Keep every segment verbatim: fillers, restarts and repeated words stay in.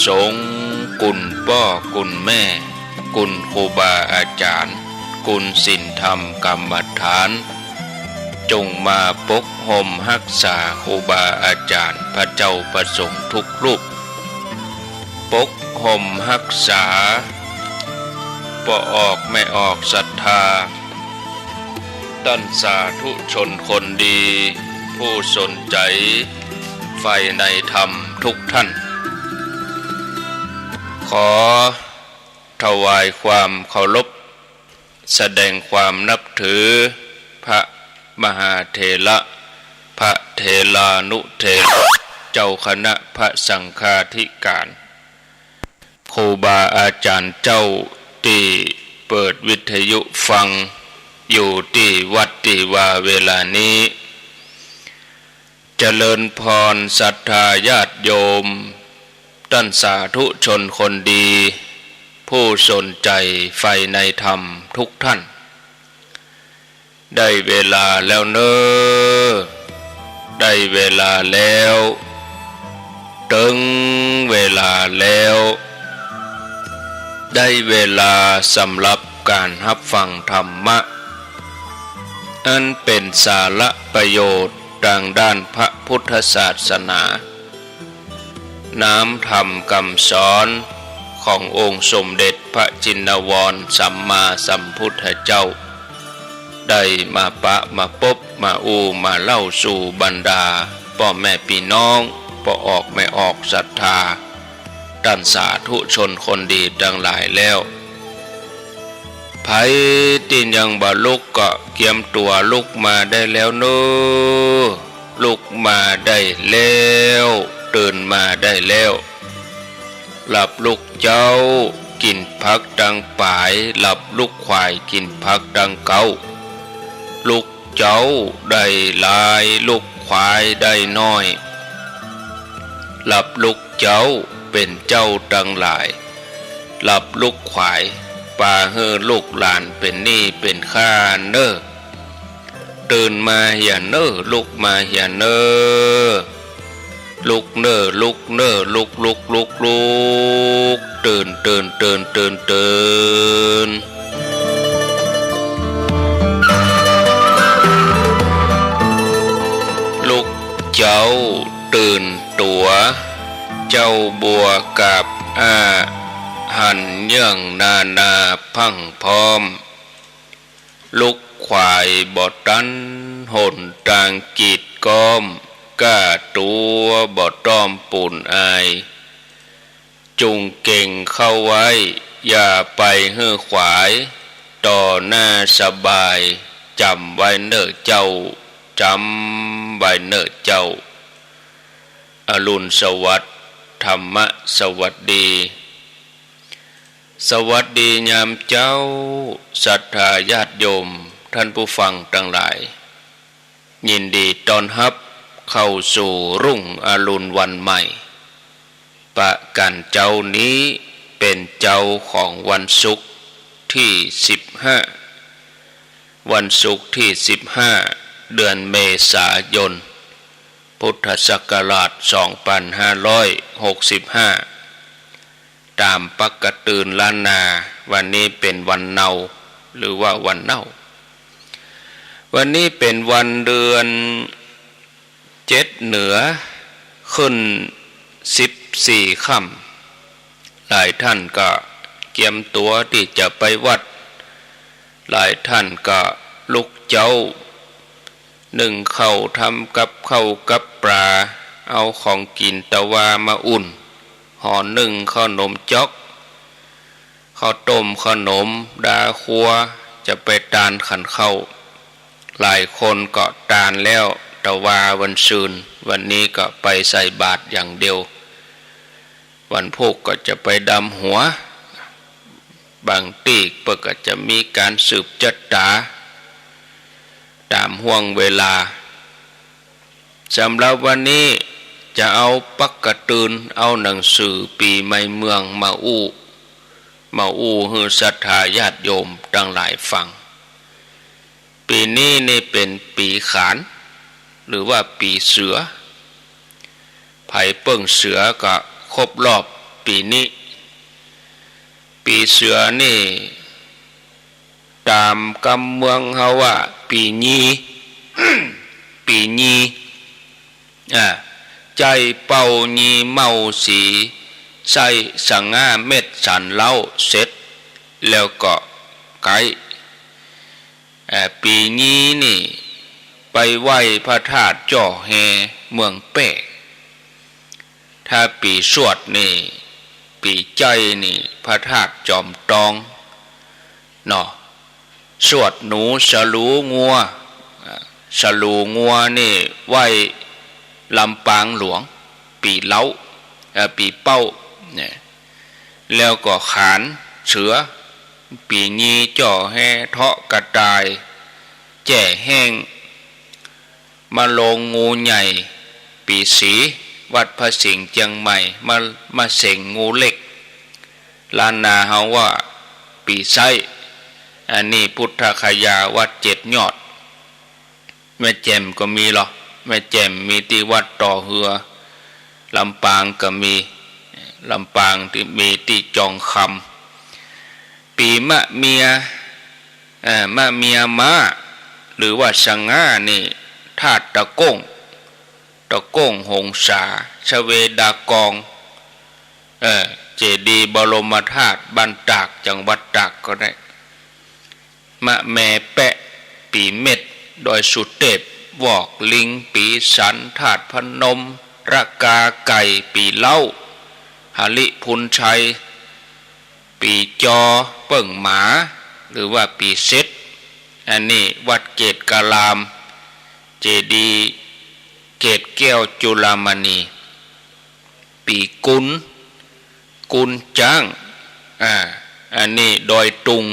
สงฆ์ คุณป้อคุณแม่ คุณครูบาอาจ๋ารย์ คุณศีลธรรมกรรมฐาน จงมาปกห่มฮักษาครูบาอาจ๋ารย์ พระเจ้าพระสงฆ์ทุกรูป ปกห่มฮักษาป้อออกแม่ออกศรัทธา ต้านสาธุชนคนดี ผู้สนใจ๋ใฝ่ในธรรมทุกท่าน ขอถวายความเคารพ แสดงความนับถือ พระมหาเถระ พระเถรานุเถระ เจ้าคณะพระสังฆาธิการ ครูบาอาจ๋ารย์เจ้าตี้เปิดวิทยุฟังอยู่ตี้วัดตี้วาเวลานี้ เจริญพรศรัทธาญาติโยม ต้านสาธุชนคนดี ผู้สนใจ๋ใฝ่ในธรรมทุกท่าน ได้เวลาแล้วเน่อ ได้เวลาแล้ว เถิงเวลาแล้ว ได้เวลาสำหรับการฮับฟังธรรมะ อันเป๋นสาระประโยชน์ตางด้านพระพุทธศาสนา น้ำธรรมกำสอนขององค์สมเด็จพระจินวรสัมมาสัมพุทธเจ้า ได้มาปะมาปบมาอู้มาเล่าสู่บรรดาป้อแม่ปี้น้อง ป้อออกแม่ออกศรัทธา ต้านสาธุชนคนดีตังหลายแล้ว ใผตี้ยังบ่ลุกก็เกียมตั๋วลุกมาได้แล้วเน่อ ลุกมาได้แล้ว ตื่นมาได้แล้ว หลับลุกเจ๊า กิ๋นผักตังป๋าย หลับลุกขวาย กิ๋นผักตังเก๊า ลุกเจ๊าได้หลาย ลุกขวายได้น้อย หลับลุกเจ๊าเป๋นเจ้าตังหลาย หลับลุกขวายปาหื้อลูกหลานเป๋นหนี้เป๋นค่าเน่อ ตื่นมาเหียเน่อ ลุกมาเหียเน่อ ลุกเน่อ ลุกเน่อ ลุก ลุก ลุก ลุก ตื่น ตื่น ตื่น ตื่น ตื่น ลุกเจ๊าตื่นตั๋ว เจ๊าบัวกาบอ้า หันเยื่องนานาพรั่งพร้อม ลุกขวายบ่ตันหนตางกีดก๊อม ก้าตั๋วบ่ต้อมปูนอาย จุ่งเก่งเข้าไว้ อย่าไปหื้อขวาย ต่อหน้าสบาย จ๋ำไว้เน่อเจ้า จ๋ำไว้เน่อเจ้า อรุณสวัสดิ์ ธรรมะสวัสดี สวัสดียามเจ๊า ศรัทธาญาติโยม ท่านผู้ฟังตังหลาย ยินดีต้อนฮับเข้าสู่รุ่งอรุณวันใหม่ ประก๋านเจ๊านี้เป๋นเจ๊าของวันศุกร์ตี้สิบห้า วันศุกร์ตี้สิบห้า เดือนเมษายน พุทธศักราชสองปันห้าร้อยหกสิบห้า ต๋ามปกติล้านนา วันนี้เป๋นวันเนา หรือว่าวันเน่า วันนี้เป๋นวันเดือนเจ็ดเหนือ ขึ้นสิบสี่ค่ำ หลายท่านก็เกียมตั๋วตี้จะไปวัด หลายท่านก็ลุกเจ๊า นึ่งข้าวทำกับข้าวกับป๋า เอาของกิ๋นตะวามาอุ่น ห่อนึ่งข้าวหนมจ๊อก ข้าวต้มข้าวหนมดาครัว จะไปตานขันข้าว หลายคนก็ตานแล้วตะวาวันซืน วันนี้ก็ไปใส่บาตรอย่างเดียว วันพูกก็จะไปดำหัว บางตี้เปิ้นก็จะมีก๋านสืบจะต๋า ต๋ามห่วงเวลา สำหรับวันนี้จะเอาปกติ เอาหนังสือปี๋ใหม่เมืองมาอู้ มาอู้หื้อศรัทธาญาติโยมตังหลายฟัง ปี๋นี้นี่เป๋นปี๋ขาน หรือว่าปี๋เสือ ใผเปิ้งเสือก็ครบรอบ ปี๋นี้ ปี๋เสือนี่ ต๋ามกำเมืองเฮาว่า ปี๋ยี ปี๋ยี อ่า ใจ๊เป้ายีเม้าสี ใส้สะหง้าเม็ดสันเล้าเสร็จ แล้วก็ไก๊ เอ่อ ปี๋ยีนี่ไปไหว้พระธาตุจ้อแฮเมืองแป้ ถ้าปี๋ชวดนี่ ปี๋ใจ๊นี่พระธาตุจอมตองเนาะ ชวดหนูสะหลูงัว อ่า สะหลูงัวนี่ไหว้ลำปางหลวง ปี๋เล้า เอ่อ ปี๋เป้าเนี่ย แล้วก็ขานเสือ ปี๋ยีจ้อแฮเทาะกระต่าย แจ้แห้ง มะโลงงูใหญ่ ปี๋สี วัดพระสิงห์เจียงใหม่ มะ มะเสงงูเหล็ก ล้านนาเฮาว่า ปี๋ไซ้ อันนี้พุทธคยา วัดเจ็ดยอด แม่แจ่มก็มีลอ แม่แจ่มมีตี้วัดต่อเฮือ ลำปางก็มี ลำปางตี้มีตี้จองคำ ปี๋มะเมีย เอ่อ มะเมียม้า หรือว่าสะหง้านี่ ธาตุตะโก้ง ตะโก้งหงสา ชเวดากอง เอ่อ เจดีย์บรมธาตุบ้านตาก จังหวัดตากก็ได้ มะแมแปะ ปี๋เม็ด ดอยสุเตพ วอกลิง ปี๋สัน ธาตุพนม ระกาไก่ ปี๋เล้า หริภุญชัย ปี๋จอ เปิ้งหมา หรือว่าปี๋เซ็ด อันนี้วัดเกตุการาม เจดีย์เกตุแก้วจุลามณี ปี๋กุน กุนจ๊าง อ่า อันนี้ดอยตุง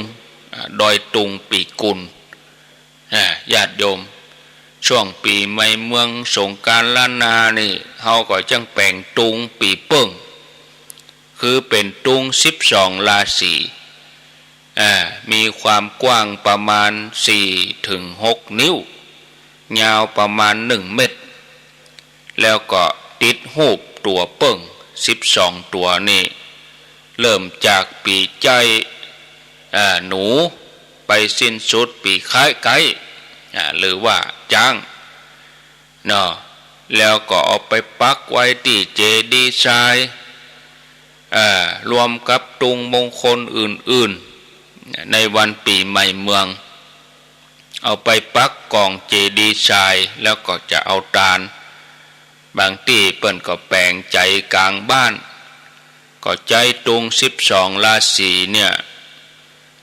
อ่า ดอยตุงปี๋กุน อ่า ญาติโยม ช่วงปี๋ใหม่เมืองสงกรานต์ล้านนานี่ เฮาก็จั้งแป๋งตุงปี๋เปิ้ง คือเป๋นตุงสิบสองราศี อ่า มีความกว้างประมาณสี่ถึงหกนิ้ว ยาวประมาณหนึ่งเมตร แล้วก็ติดฮูปตั๋วเปิ้งสิบสองตั๋วนี่ เริ่มจากปี๋ใจ๊ อ่า หนู ไปสิ้นสุดปี๋ไก๊ ไก๊ อ่า หรือว่าจ๊าง เนาะ แล้วก็เอาไปปักไว้ตี้เจดีย์ทราย เอ่อ รวมกับตุงมงคลอื่นๆ ในวันปี๋ใหม่เมือง เอาไปปักก่องเจดีย์ทราย แล้วก็จะเอาตาน บางตี้เปิ้นก็แป๋งใจ๋ก๋างบ้าน ก็ใจ๊ตุงสิบสองราศีเนี่ย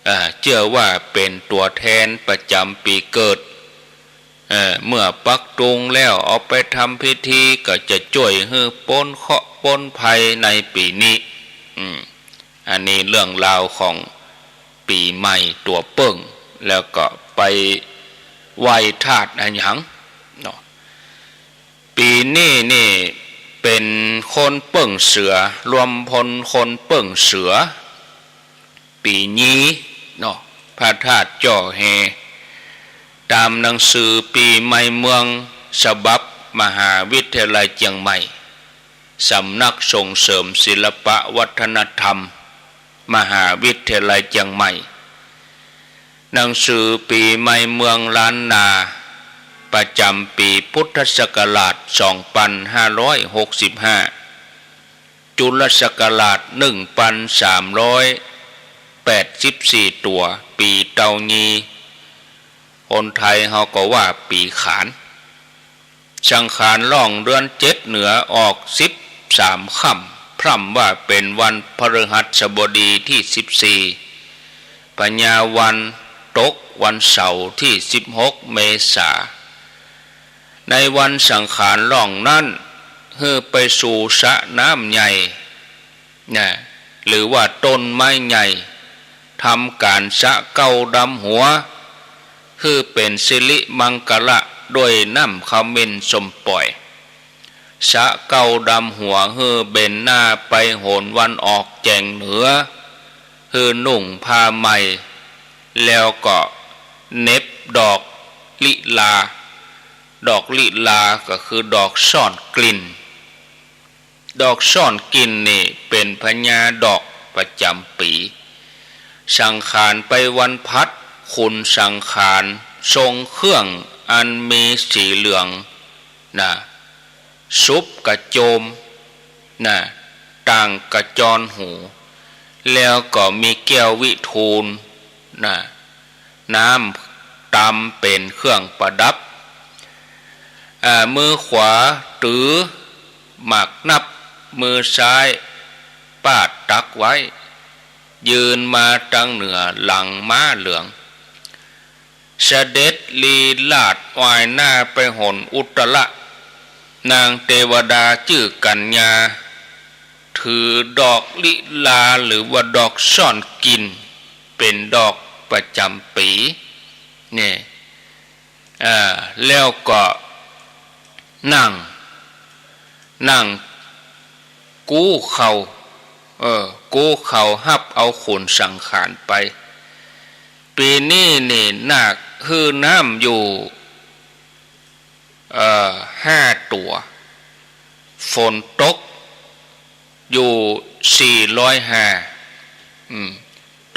เอ่อ เจื้อว่าเป๋นตั๋วแทนประจ๋ำปี๋เกิด เอ่อ เมื่อปักตุงแล้วเอาไปทำพิธีก็จะจ้วยหื้อป๊นเคราะห์ป๊นภัยในปี๋นี้ อืม อันนี้เรื่องราวของปี๋ใหม่ตั๋วเปิ้ง แล้วก็ไปไหว้ธาตุอะหยังเนาะ ปี๋นี้นี่เป๋นคนเปิ้งเสือ รวมพลคนเปิ้งเสือ ปี๋ยีเนาะ พระธาตุจ้อแฮ ต๋ามหนังสือปี๋ใหม่เมืองฉบับมหาวิทยาลัยเจียงใหม่ สำนักส่งเสริมศิลปะวัฒนธรรม มหาวิทยาลัยเจียงใหม่ หนังสือปี๋ใหม่เมืองล้านนา ประจ๋ำปี๋พุทธศักราชสองปันห้าร้อยหกสิบห้า จุลศักราชหนึ่งปันสามร้อยแปดสิบสี่ตั๋ว ปี๋เตางี คนไทยเฮาก็ว่าปี๋ขาน สังขารล่องเดือนเจ็ดเหนือออกสิบสามค่ำ พร่ำว่าเป๋นวันพฤหัสบดีตี้สิบสี่ พญาวันตกวันเสาร์ตี้สิบหกเมษา ในวันสังขารล่องนั้น หื้อไปสู่สระน้ำใหญ่ นะ หรือว่าต้นไม้ใหญ่ ทำก๋านสระเก๊าดำหัว หื้อเป๋นสิริมังคละด้วยน้ำขมิ้นส้มป่อย สระเก๊าดำหัว หื้อเบนหน้าไปหนวันออกแจ่งเหนือ หื้อนุ่งผ้าใหม่ แล้วก็เหน็บดอกลิลา ดอกลิลาก็คือดอกซ่อนกลิ่น ดอกซ่อนกลิ่นนี่เป๋นพญาดอกประจ๋ำปี๋ สังขารไปวันพลัส ขุนสังขาร ทรงเครื่องอันมีสีเหลือง นะ สุบกระโจม นะ ต่างกระจรหู แล้วก็มีแก้ววิทูล นะ น้ำตำเป๋นเครื่องประดับ อ่า มือขวาถือหมากนับ มือซ้ายปาดตักไว้ ยืนมาตางเหนือหลังม้าเหลือง เสด็จลีลาศวายหน้าไปหนอุตตระ นางเตวดาจื้อกัญญา ถือดอกลิลาหรือว่าดอกซ่อนกลิ่น เป๋นดอกประจ๋ำปี๋ เนี่ย อ่า แล้วก็นั่ง นั่งกู้เข่า เออ กู้เข่าฮับเอาขุนสังขารไป ปี๋นี้นี่นาคหื้อน้ำอยู่ เอ่อ ห้าตั๋ว ฝนตกอยู่สี่ร้อยห้า อืม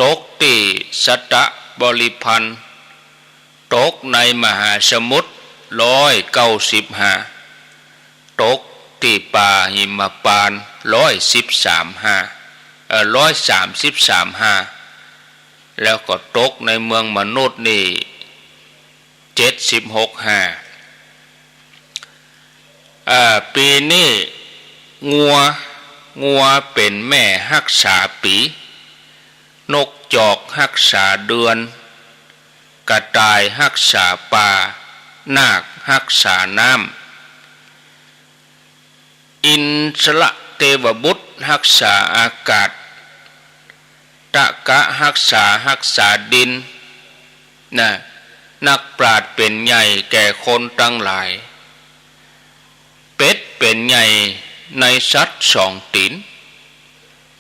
ตกตี้สัตตบริพันธ์ ตกในมหาสมุทรร้อยเก้าสิบห้า ตกตี้ป่าหิมปานต์ร้อยสิบสามห้า เอ่อ ร้อยสามสิบสามห้า แล้วก็ตกในเมืองมนุษย์นี่ เจ็ดสิบหกห้า อ่า ปี๋นี้งัว งัวเป๋นแม่ฮักษาปี๋ นกจอกฮักษาเดือน กระต่ายฮักษาปลา นาคฮักษาน้ำ อินทรเตวบุตรฮักษาอากาศ ตะกะฮักษา ฮักษาดิน นะ นักปราชญ์เป๋นใหญ่แก่คนตังหลาย เป็ดเป๋นใหญ่ในสัตว์สองตี๋น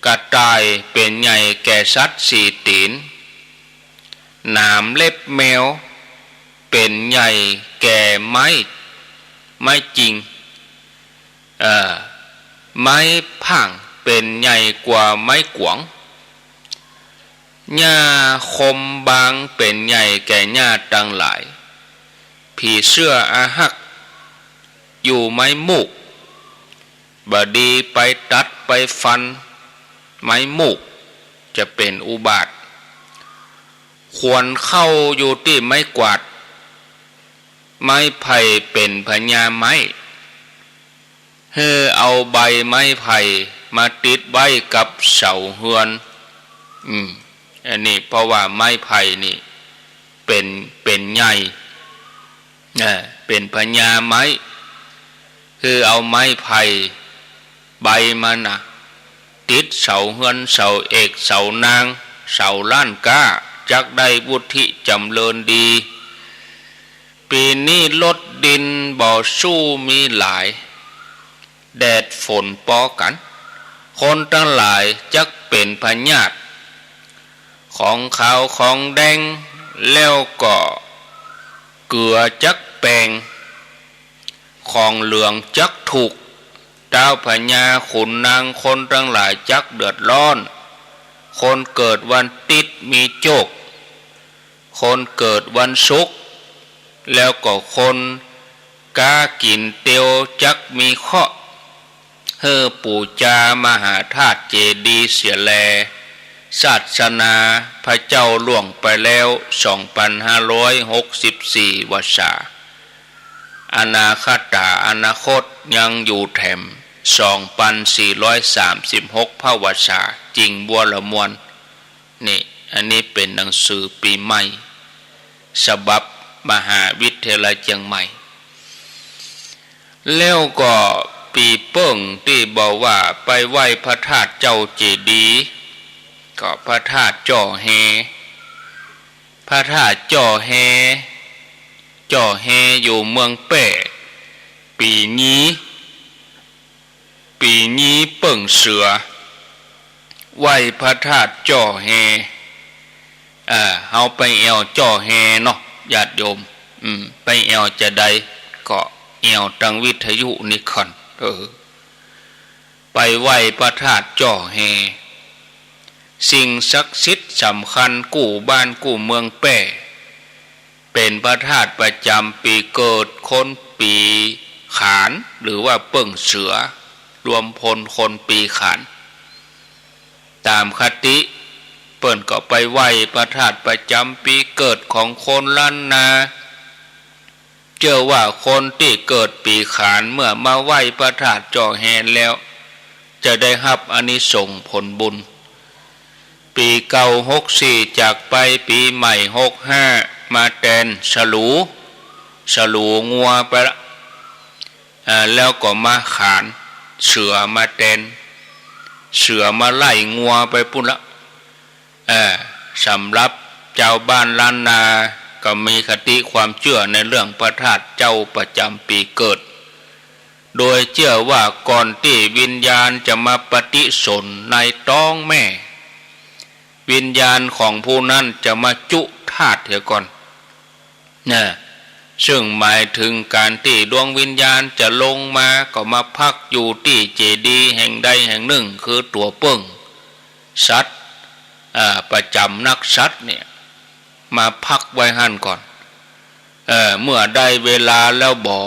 กระต่ายเป๋นใหญ่แก่สัตว์สี่ตี๋น หนามเล็บแมวเป๋นใหญ่แก่ไม้ ไม้จริง เอ่อ ไม้ผางเป๋นใหญ่กว่าไม้กวาง หญ้าคมบางเป๋นใหญ่แก่หญ้าตังหลาย ผีเสื้ออาหักอยู่ไม้มูก บ่ดีไปตัดไปฟันไม้มูก จะเป๋นอุบาท ขวนเข้าอยู่ตี้ไม้กวาด ไม้ไผ่เป๋นพญาไม้ หื้อเอาใบไม้ไผ่มาติดไว้กับเสาเฮือน อืม อันนี้เพราะว่าไม้ไผ่นี่เป๋น เป๋นใหญ่ เอ่อ เป๋นพญาไม้ หื้อเอาไม้ไผ่ใบมันน่ะ ติดเสาเฮือน เสาเอก เสานาง เสาร้านก๊า จักได้วุฒิจ๋ำเริญดี ปี๋นี้รถดินบ่สู้มีหลาย แดดฝนปอกั๋น คนตังหลายจักเป๋นพยาธิ ของขาวของแดง แล้วก็เกลือจักแปง ของเหลืองจักถูก ต้าวพญาขุนนางคนตังหลายจักเดือดร้อน คนเกิดวันติ๊ดมีโจค คนเกิดวันศุกร์ แล้วก็คนก๊ากิ๋นเตียวจักมีเคราะห์ หื้อปู๋จามหาธาตุเจดีย์เสียแล ศาสนาพระเจ้าล่วงไปแล้วสองปันห้าร้อยหกสิบสี่วรรษา อนาคตา อนาคตยังอยู่แถมสองปันสี่ร้อยสามสิบหกพระวรรษา จิ่งบัวละมวล นี่ อันนี้เป๋นหนังสือปี๋ใหม่ ฉบับมหาวิทยาลัยเจียงใหม่ แล้วก็ปี๋เปิ้งตี้บอกว่าไปไหว้พระธาตุเจ้าเจดีย์ ก็พระธาตุจ้อแฮ พระธาตุจ้อแฮ จ้อแฮอยู่เมืองแป้ ปี๋นี้ ปี๋นี้เปิ้งเสือ ไหว้พระธาตุจ้อแฮ อ่า เฮาไปแอ่วจ้อแฮเนาะ ญาติโยม อืม ไปแอ่วจาใด ก็แอ่วตางวิทยุนี่ก่อน เออ ไป ไปไหว้พระธาตุจ้อแฮ สิ่งศักดิ์สิทธิ์สำคัญกู้บ้านกู้เมืองแป้ เป๋นพระธาตุประจ๋ำปี๋เกิดคนปี๋ขาน หรือว่าเปิ้งเสือ รวมพลคนปี๋ขาน ต๋ามคติเปิ้นก็ไปไหว้พระธาตุประจ๋ำปี๋เกิดของคนล้านนา เจื้อว่าคนตี้เกิดปี๋ขานเมื่อมาไหว้พระธาตุจ้อแฮแล้ว จะได้ฮับอานิสงส์ผลบุญ ปี๋เก่าหกสี่จากไป ปี๋ใหม่หกห้ามาแตน สลู สลูงัวไปละ อ่า แล้วก็มาขาน เสือมาแตน เสือมาไล่งัวไปปู้นละ อ่า สำหรับจาวบ้านล้านนาก็มีคติความเจื้อในเรื่องพระธาตุเจ้าประจ๋ำปี๋เกิด โดยเจื้อว่าก่อนตี้วิญญาณจะมาปฏิสนธิในต๊องแม่ วิญญาณของผู้นั้นจะมาจุธาตุเหียก่อน นะ ซึ่งหมายเถิงก๋านตี้ดวงวิญญาณจะลงมาก็มาพักอยู่ตี้เจดีย์แห่งใดแห่งนึ่ง คือตั๋วเปิ้งสัตว์ อ่า ประจ๋ำนักสัตว์เนี่ย มาพักไว้หั้นก่อน เอ่อ เมื่อได้เวลาแล้วบ่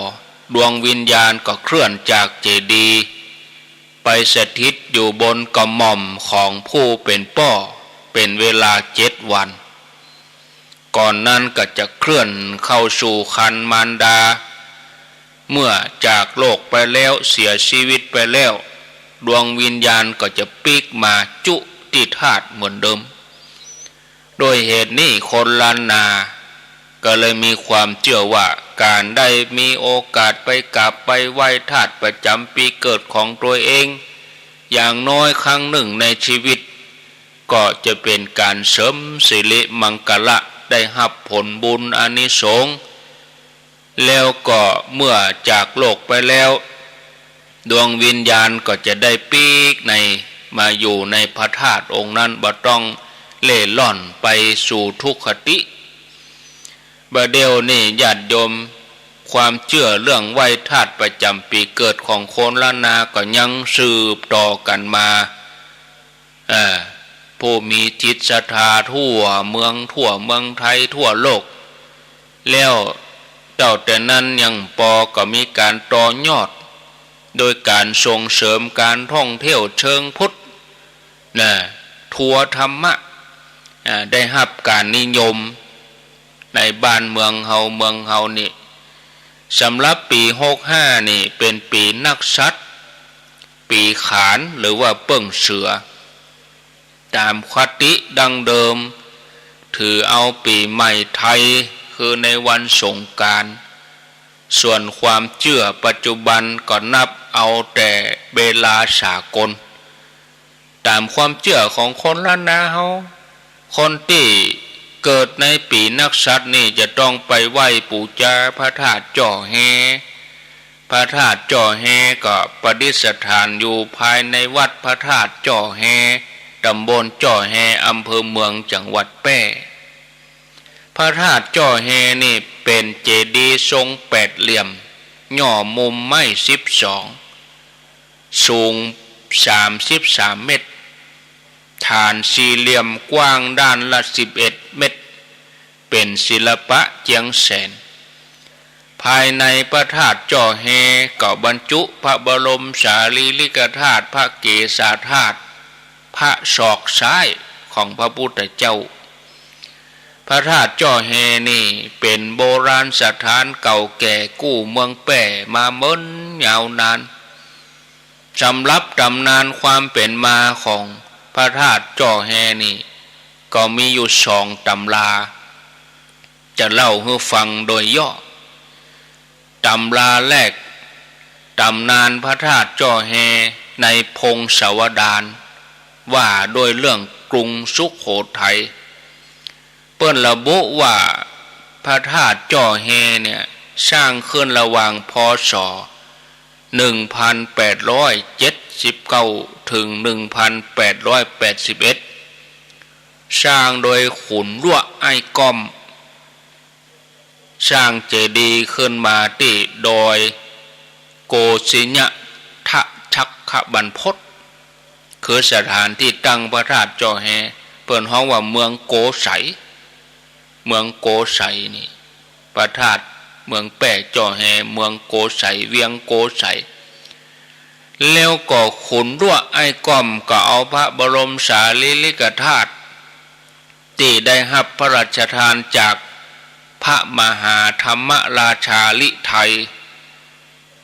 ดวงวิญญาณก็เคลื่อนจากเจดีย์ ไปสถิตอยู่บนกระหม่อมของผู้เป๋นป้อ เป๋นเวลาเจ็ดวัน ก่อนนั้นก็จะเคลื่อนเข้าสู่ครรภ์มารดา เมื่อจากโลกไปแล้ว เสียชีวิตไปแล้ว ดวงวิญญาณก็จะปิ๊กมาจุตี้ธาตุเหมือนเดิม ด้วยเหตุนี้คนล้านนาก็เลยมีความเจื้อว่าก๋านได้มีโอกาสไปกราบไปไหว้ธาตุประจ๋ำปี๋เกิดของตัวเอง อย่างน้อยครั้งนึ่งในชีวิต ก็จะเป๋นก๋านเสริมสิริมังคละ ได้ฮับผลบุญอานิสงส์ แล้วก็เมื่อจากโลกไปแล้ว ดวงวิญญาณก็จะได้ปิ๊กใน มาอยู่ในพระธาตุองค์นั้น บ่ต้องเล่ร่อนไปสู่ทุกขติ บ่าเดี่ยวนี้ญาติโยม ความเจื้อเรื่องไหว้ธาตุประจ๋ำปี๋เกิดของคนล้านนาก็ยังสืบต่อกั๋นมา เอ่อ ผู้มีจิตศรัทธาทั่วเมือง ทั่วเมืองไทย ทั่วโลก แล้วตั้งแต่นั้นยังปอก็มีก๋านต่อยอด โดยก๋านส่งเสริมก๋านท่องเที่ยวเชิงพุทธ นะ ทัวร์ธรรมะ อ่า ได้ฮับก๋านนิยม ในบ้านเมืองเฮา เมืองเฮานี่ สำหรับปี๋หกห้านี่เป๋นปี๋นักสัตว์ ปี๋ขาน หรือว่าเปิ้งเสือ ต๋ามคติดั้งเดิม ถือเอาปี๋ใหม่ไทย คือในวันสงกรานต์ ส่วนความเจื้อปัจจุบันก็นับเอาแต่เวลาสากล ต๋ามความเจื้อของคนล้านนาเฮา คนตี้เกิดในปี๋นักสัตว์นี่จะต้องไปไหว้ปู๋จาพระธาตุจ้อแฮ พระธาตุจ้อแฮก็ประดิษฐานอยู่ภายในวัดพระธาตุจ้อแฮ ต๋ำบลจ้อแฮ อำเภอเมือง จังหวัดแป้ พระธาตุจ้อแฮนี่เป๋นเจดีย์ทรงแปดเหลี่ยม ย่อมุมไม้สิบสอง สูงสามสิบสามเมตร ฐานสี่เหลี่ยม กว้างด้านละสิบเอ็ดเมตร เป๋นศิลปะเจียงแสน ภายในพระธาตุจ้อแฮก็บรรจุพระบรมสารีริกธาตุ พระเกศาธาตุ พระศอกซ้ายของพระพุทธเจ้า พระธาตุจ้อแฮนี่เป๋นโบราณสถานเก่าแก่กู้เมืองแป้มาเมินยาวนาน สำหรับต๋ำนานความเป๋นมาของพระธาตุจ้อแฮนี่ ก็มีอยู่สองต๋ำรา จะเล่าหื้อฟังโดยย่อ ต๋ำราแรก ต๋ำนานพระธาตุจ้อแฮในพงศาวดาร ว่าด้วยเรื่องกรุงสุโขทัย เปิ้นระบุว่าพระธาตุจ้อแฮเนี่ยสร้างขึ้นระหว่าง พ.ศ. หนึ่งพันแปดร้อยเจ็ดสิบเก้า ถึง หนึ่งพันแปดร้อยแปดสิบเอ็ด สร้างโดยขุนลัวะอ้ายก้อม สร้างเจดีย์ขึ้นมาตี้ดอยโกสิยะทะชักข ขบัณฑพ คือสถานตี้ตั้งพระธาตุจ้อแฮ เปิ้นฮ้องว่าเมืองโกสัย เมืองโกสัยนี่ พระธาตุเมืองแป้จ้อแฮ เมืองโกสัย เวียงโกสัย แล้วก็ขุนลัวะอ้ายก้อมก็เอาพระบรมสารีริกธาตุ ตี้ได้ฮับพระราชทานจากพระมหาธรรมราชาฤทัย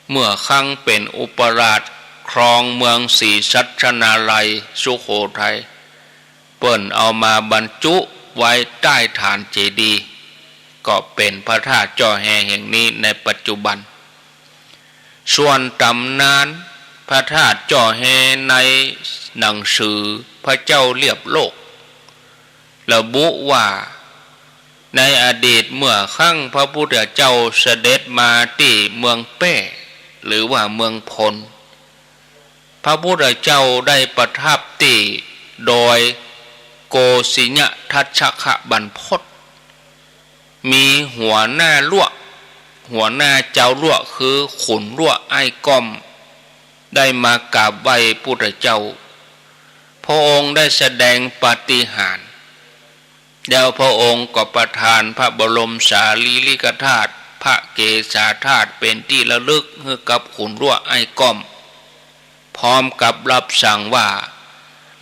เมื่อครั้งเป๋นอุปราชครองเมืองศรีสัชนาลัย สุโขทัย เปิ้นเอามาบรรจุไว้ใต้ฐานเจดีย์ ก็เป๋นพระธาตุจ้อแฮแห่งนี้ในปัจจุบัน ส่วนต๋ำนานพระธาตุจ้อแฮในหนังสือพระเจ้าเลียบโลก ระบุว่า ในอดีตเมื่อครั้งพระพุทธเจ้าเสด็จมาตี้เมืองแป้ หรือว่าเมืองพล พระพุทธเจ้าได้ประทับตี้ดอยโกสิยทัชชะบัณฑพ มีหัวหน้าลัวะ หัวหน้าจาวลัวะคือขุนลัวะอ้ายก้อม ได้มากราบไหว้พุทธเจ้า พระองค์ได้แสดงปาฏิหาริย์ แล้วพระองค์ก็ประทานพระบรมสารีริกธาตุ พระเกศาธาตุ เป๋นตี้ระลึกหื้อกับขุนลัวะอ้ายก้อม พร้อมกับรับสั่งว่า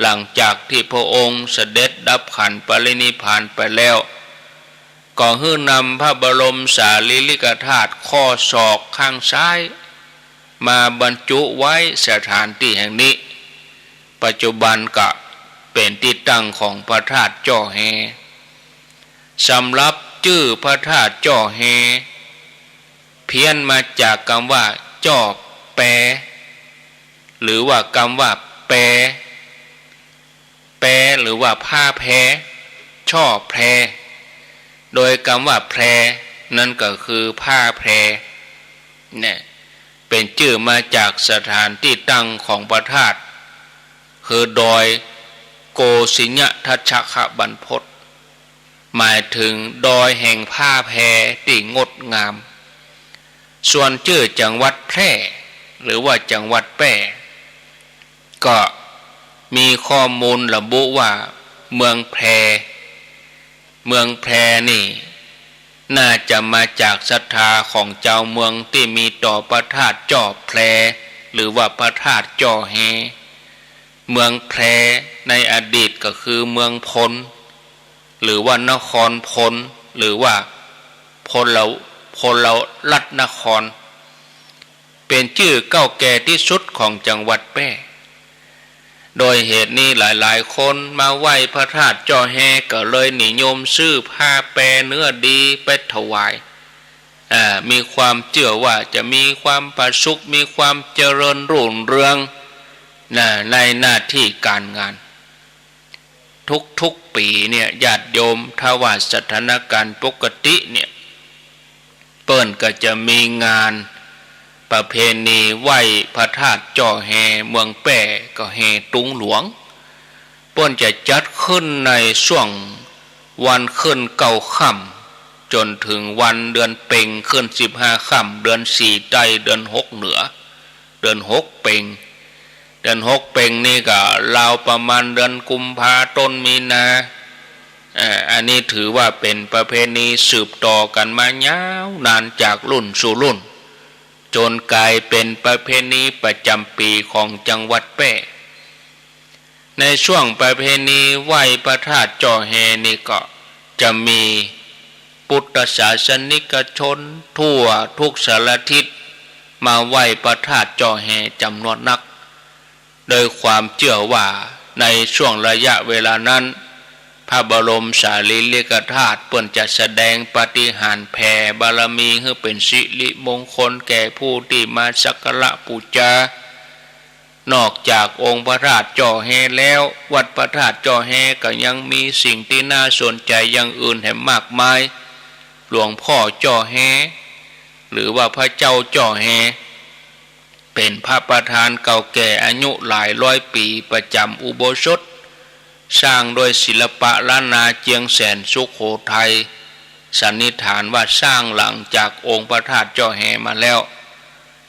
หลังจากตี้พระองค์เสด็จดับขันธปรินิพพานไปแล้ว ก็หื้อนำพระบรมสารีริกธาตุข้อศอกข้างซ้าย มาบรรจุไว้สถานตี้แห่งนี้ ปัจจุบันก็เป๋นตี้ตั้งของพระธาตุจ้อแฮ สำหรับจื้อพระธาตุจ้อแฮ เพี้ยนมาจากกำว่าจ้อแป หรือว่ากำว่าแป แป หรือว่าผ้าแพ จ้อแพ โดยกำว่าแพ นั้นก็คือผ้าแพ เนี่ย เป๋นจื้อมาจากสถานตี้ตั้งของพระธาตุ คือดอยโกสิยทัชชะบัณฑพ หมายถึงดอยแห่งผ้าแพตี้งดงาม ส่วนจื้อจังหวัดแพร่ หรือว่าจังหวัดแป้ ก็มีข้อมูลระบุว่าเมืองแพร่ เมืองแพร่นี่ น่าจะมาจากศรัทธาของจาวเมืองตี้มีต่อพระธาตุจ้อแพร่ หรือว่าพระธาตุจ้อแฮ เมืองแพร่ในอดีตก็คือเมืองพล หรือว่านครพล หรือว่าพล พลรัตนคร เป๋นจื้อเก่าแก่ตี้สุดของจังหวัดแป้ โดยเหตุนี้หลายๆ คนมาไหว้พระธาตุจ้อแฮก็เลยนิยมซื้อผ้าแปเนื้อดีไปถวาย อ่า มีความเจื้อว่าจะมีความผาสุก มีความเจริญรุ่งเรือง นะ ในหน้าตี้ก๋านงาน ทุกๆ ปี๋เนี่ย ญาติโยม ถ้าว่าสถานก๋านปกติเนี่ย เปิ้นก็จะมีงานประเพณีไหว้พระธาตุจ้อแฮ เมืองแป้ก็แห่ตุงหลวง เปิ้นจะจัดขึ้นในช่วงวันขึ้นเก้าค่ำ จ๋นเถิงวันเดือนเป็งขึ้นสิบห้าค่ำ เดือนสี่ใต้ เดือนหกเหนือ เดือนหกเป็ง เดือนหกเป็งนี่ก็ราวประมาณเดือนกุมภาต้นมีนา เอ่อ อันนี้ถือว่าเป๋นประเพณีสืบต่อกั๋นมายาวนานจากรุ่นสู่รุ่น จ๋นก๋ายเป๋นประเพณีประจ๋ำปี๋ของจังหวัดแป้ ในช่วงประเพณีไหว้พระธาตุจ้อแฮนี่ก็จะมีพุทธศาสนิกชนทั่วทุกสารทิศมาไหว้พระธาตุจ้อแฮจ๋ำนวนนัก โดยความเจื้อว่าในช่วงระยะเวลานั้น พระบรมสารีริกธาตุเปิ้นจะแสดงปาฏิหาริย์แผ่บารมีหื้อเป๋นสิริมงคลแก่ผู้ตี้มาสักการะปู๋จา นอกจากองค์พระธาตุจ้อแฮแล้ว วัดพระธาตุจ้อแฮก็ยังมีสิ่งตี้น่าสนใจ๋อย่างอื่นแหมมากมาย หลวงพ่อจ้อแฮ หรือว่าพระเจ้าจ้อแฮ เป๋นพระประธานเก่าแก่อายุหลายร้อยปี๋ประจ๋ำอุโบสถ สร้างโดยศิลปะล้านนาเจียงแสนสุโขทัย สันนิษฐานว่าสร้างหลังจากองค์พระธาตุจ้อแฮมาแล้ว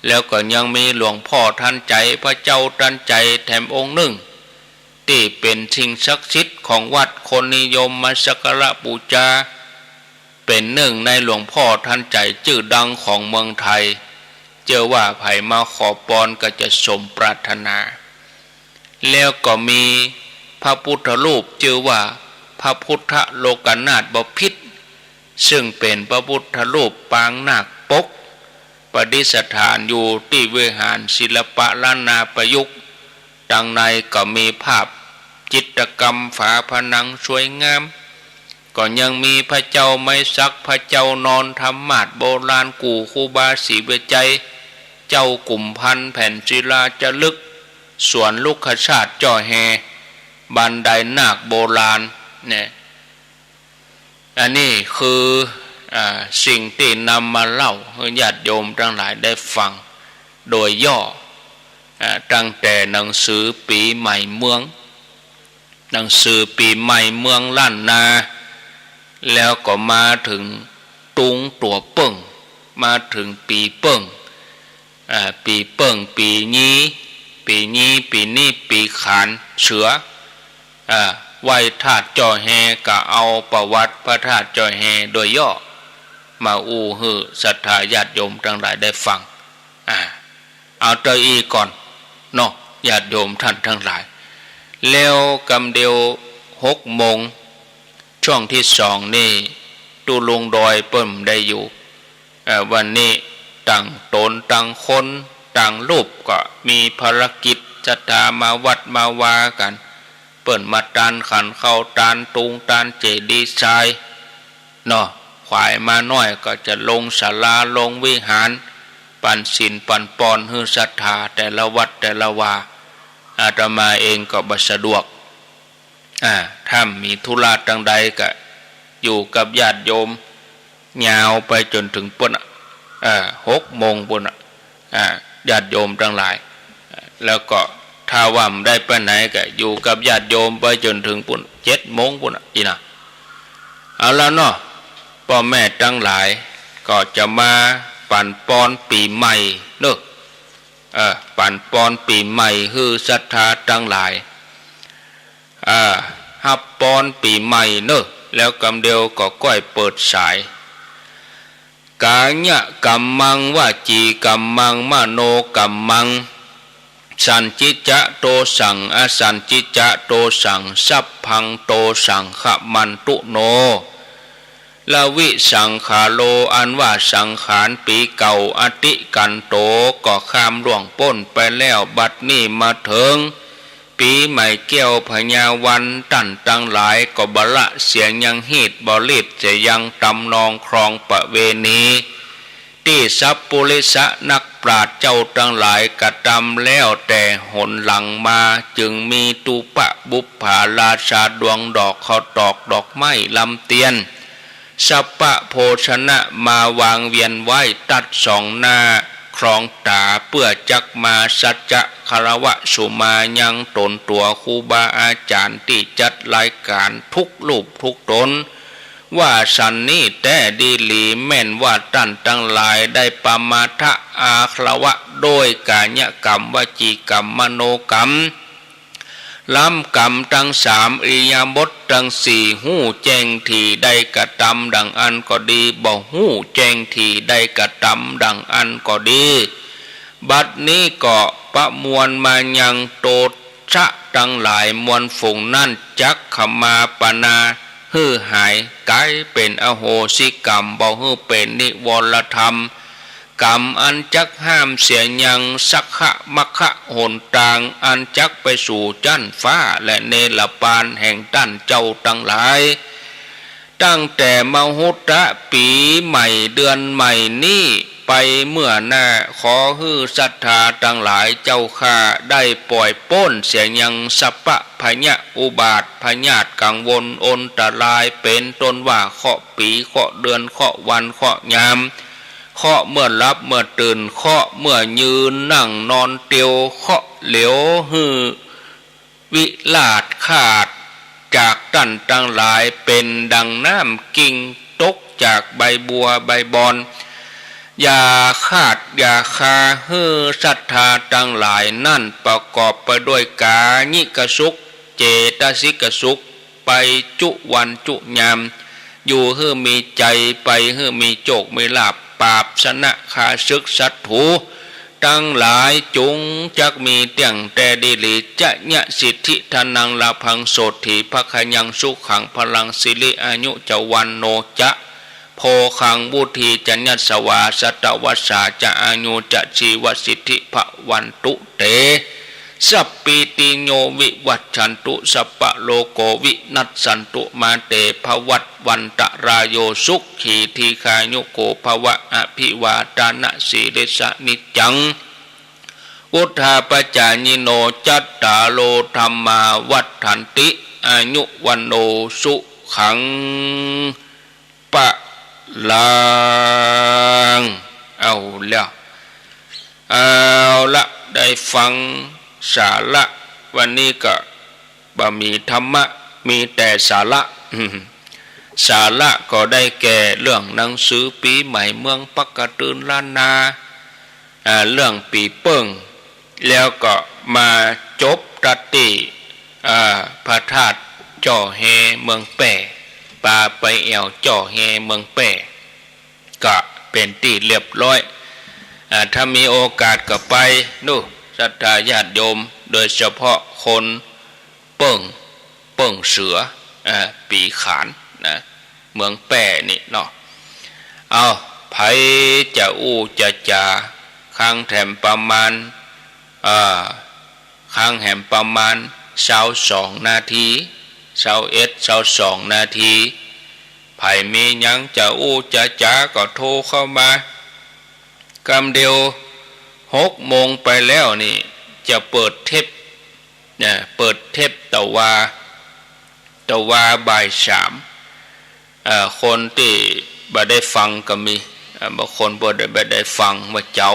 แล้วก็ยังมีหลวงพ่อทันใจ๋ พระเจ้าทันใจ๋แถมองค์นึ่ง ตี้เป๋นสิ่งศักดิ์สิทธิ์ของวัด คนนิยมมาสักการะปู๋จา เป๋นนึ่งในหลวงพ่อทันใจ๋จื้อดังของเมืองไทย เจื้อว่าใผมาขอปอนก็จะสมปรารถนา แล้วก็มีพระพุทธรูปจื้อว่าพระพุทธโลกนาถบพิตร ซึ่งเป๋นพระพุทธรูปปางนาคปก ประดิษฐานอยู่ตี้วิหารศิลปะล้านนาประยุกต์ ตังในก็มีภาพจิตรกรรมฝาผนังสวยงาม ก็ยังมีพระเจ้าไม้สัก พระเจ้านอน ธรรมาสน์โบราณ กู่ครูบาศรีวิชัย เจ้ากุมภัณฑ์ แผ่นศิลาจารึก สวนรุกขชาติจ้อแฮ บันไดนาคโบราณเนี่ย อันนี้คือ อ่า สิ่งตี้นำมาเล่าหื้อญาติโยมตังหลายได้ฟังโดยย่อ อ่า ตั้งแต่หนังสือปี๋ใหม่เมือง หนังสือปี๋ใหม่เมืองล้านนา แล้วก็มาเถิงตุ๊งตั๋วเปิ้ง มาเถิงปี๋เปิ้ง อ่า ปี๋เปิ้ง ปี๋ยี่ ปี๋ยี่ ปี๋นี้ปี๋ขานเสือ อ่า ไหว้ธาตุจ้อแฮ ก็เอาประวัติพระธาตุจ้อแฮโดยย่อ มาอู้หื้อศรัทธาญาติโยมตังหลายได้ฟัง อ่า เอาเต้าอี้ก่อนเนาะ ญาติโยมต้านตังหลาย แล้วกำเดียวหกโมง ช่วงตี้สองนี่ ตุ๊ลุงดอยเปิ้นบ่ได้อยู่ เอ่อ วันนี้ต่างต๋นต่างคนต่างรูปก็มีภารกิจ ศรัทธามาวัดมาวากั๋น เปิ้นมาตานขันข้าว ตานตุง ตานเจดีย์ทรายเนาะ ขวายมาน้อยก็จะลงศาลาลงวิหาร ปั๋นศีลปั๋นปอนหื้อศรัทธาแต่ละวัดแต่ละวา อาตมาเองก็บ่สะดวก อ่า ถ้ามีธุระตังใดก็อยู่กับญาติโยมยาวไปจ๋นเถิงปู๊นน่ะ อ่า หกโมงปู๊นน่ะ อ่า ญาติโยมตังหลาย แล้วก็ถ้าว่าบ่ได้ไปไหนก็อยู่กับญาติโยมไปจ๋นเถิงปู๊น เจ็ดโมงปู๊นน่ะ อี้นะ เอาละเนาะ ป้อแม่ตังหลาย ก็จะมาปั๋นปอนปี๋ใหม่เนาะ เออ ปั๋นปอนปี๋ใหม่หื้อศรัทธาตังหลาย อ่า ฮับปอนปี๋ใหม่เนาะ แล้วกำเดียวก็ก้อยเปิดสาย กายกัมมัง วจีกัมมัง มโนกัมมัง สัจฉิจะโตสัง อสัจฉิจะโตสัง สัพพังโตสัง ขมันตุโน ละวิสังขาโร อันว่าสังขารปี๋เก่า อติกันโต ก็ข้ามล่วงป๊นไปแล้ว บัดนี้มาเถิงปี๋ใหม่แก้วพญาวัน ต้านตังหลายก็บ่ละเสียยังฮีต บ่ลีบเสียยังตำนองครองประเวณี ตี้สัปปุริสะนักปราชญ์เจ้าตังหลายกระตำแล้วแต่หนหลังมา จึงมีตูปะบุปผาราชาดวงดอก ข้าวตอกดอกไม้ลำเตียน สัพพะโภชนะมาวางเวียนไว้ตั๊ดสองหน้า ครองต๋า เปื้อจักมาสัจจะคารวะสุมายังต๋นตั๋วครูบาอาจ๋ารย์ตี้จัดรายก๋านทุกรูปทุกต๋น ว่าสันนี้แต๊ดีหลี แม่นว่าต้านตังหลายได้ปมาทะอาละวะโดยก๋ายกัม วจีกัม มโนกัม ล้ำกัมตังสาม อิริยาบถตังสี่ ฮู้แจ้งถี่ได้กระตำดั่งอั้นก็ดี บ่ฮู้แจ้งถี่ได้กระตำดั่งอั้นก็ดี บัดนี้ก็ประมวลมายังโต ชะตังหลายมวลฝูงนั้นจักขมาปนาหื้อหายก๋ายเป๋นอโหสิกัม บ่หื้อเป๋นนิวรธรรม กัมอันจักห้ามเสียยังสักขะมัคคะหนตาง อันจักไปสู่จั๊นฟ้าและเนรปานแห่งต้านเจ้าตังหลาย ตั้งแต่มหุตตะปี๋ใหม่เดือนใหม่นี้ไปเมื่อหน้า ขอหื้อศรัทธาตังหลายเจ้าข้าได้ปล่อยป๊นเสียยังสัพพะพยะอุบาทพยาธิกังวลอันตราย เป๋นต้นว่าเคราะห์ปี๋ เคราะห์เดือน เคราะห์วัน เคราะห์ยาม เคราะห์เมื่อหลับเมื่อตื่น เคราะห์เมื่อยืนนั่งนอนเตียว เคราะห์เหลียวหื้อ วิราชคาตจากต้านตังหลาย เป๋นดังน้ำกิ่งตกจากใบบัวใบบอน อย่าขาดอย่าคา หื้อศรัทธาตังหลายนั้นประกอบไปด้วยกายิกสุข เจตสิกสุข ไปจุวันจุยาม อยู่หื้อมีใจ๋ไปหื้อมีโจคมีลาภ ปราบชนะข้าศึกศัตรูตังหลาย จุงจักมีเตี้ยงแต่ดีหลี จะยะสิทธิธนังลาภัง โสฏฐีภะคะยัง สุขังพลัง สิริอายุจะ วัณโณจะ โภคัง วุฒีจะ ยัสสวา สะตะวัสสาจะ อายุจะ จีวสิทธิภะวันตุเต สัพพีติโย วิวัชชันตุ สัพพะโรโค วินัสสันตุ มาเต ภะวัตวันตะราโย สุขี ทีฆายุโก ภะวะ อะภิวาทะนะสีลิสสะ นิจจัง วุฑฒาปะจายิโน จัตตาโร ธัมมา วัฑฒันติ อายุ วัณโณ สุขัง พะลัง เอาแล้ว เอาละ ได้ฟังสาระ วันนี้ก็บ่มีธรรมะ มีแต่สาระ สาระก็ได้แก่เรื่องหนังสือปี๋ใหม่เมืองปักกะตืนล้านนา อ่า เรื่องปี๋เปิ้ง แล้วก็มาจบตัดตี้ อ่า พระธาตุจ้อแฮเมืองแป้ ปาไปแอ่วจ้อแฮเมืองแป้ ก็เป๋นตี้เรียบร้อย อ่า ถ้ามีโอกาสก็ไป นู่น ศรัทธาญาติโยม โดยเฉพาะคนเปิ้ง เปิ้งเสือ อ่า ปี๋ขานนะ เมืองแป้นี่เนาะ เอา ใผจะอู้จะจ๋า ครั้งแถมประมาณ อ่า ครั้งแหมประมาณซาวสองนาที ซาวเอ็ด ซาวสองนาที ใผมีหยังจะอู้จะจ๋าก็โทรเข้ามา กำเดียวหกโมงไปแล้วนี่ จะเปิดเทป เนี่ย เปิดเทปตะวา ตะวาบ่ายสาม เอ่อ คนตี้บ่ได้ฟังก็มี เอ่อ บางคนบ่ได้ บ่ได้ฟังเมื่อเจ๊า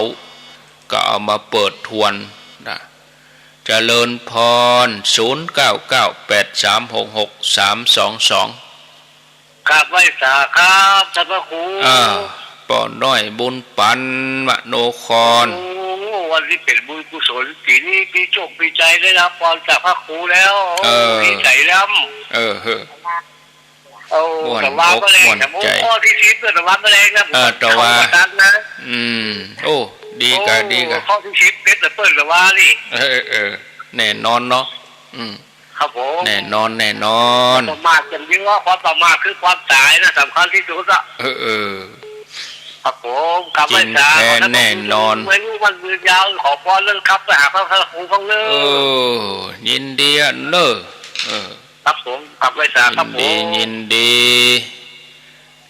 ก็เอามาเปิดทวนนะ เจริญพร ศูนย์เก้าเก้าแปดสามหกหกสามสองสอง กราบไหว้สาครับ ท่านพระครู อ่า ป้อน้อยบุญปัน มโนคร โอ้ วันนี้เป๋นบุญกุศล ปี๋นี้มีโจคมีชัย ได้ฮับพรจากพระครูแล้ว โอ้ เออ ดีใจ๋ล้ำ เออ เออ โอ้ ม่วน ตะวา อก บ่แลง ม่วน นะ โอ้ ใจ๋ ข้อตี้สิบ ตะวาบ่แลงนะ ผม เออ ตะวา เข้ามาตัดนะ อืม โอ้ ดีกะ โอ้ ดีกะ ข้อตี้สิบ เป๋นตะเปิ้นตะวานี่ เออ เออ แน่นอนเนาะ อืม ครับผม แน่นอน แน่นอน ประมาทอย่างเดียว ความประมาทคือความต๋ายนะ สำคัญตี้สุดอะ เออ เออ ครับผม กราบไหว้สา จริงแท้ ขอท่านพระครู แน่นอน อายุมั่นยืนยาว ขอพรเรื่องครับ ไปหาพระครูบ้างเนอะ เออ ยินดีอะเนอะ เออ ครับผม กราบไหว้สาครับผม ยินดี ยินดี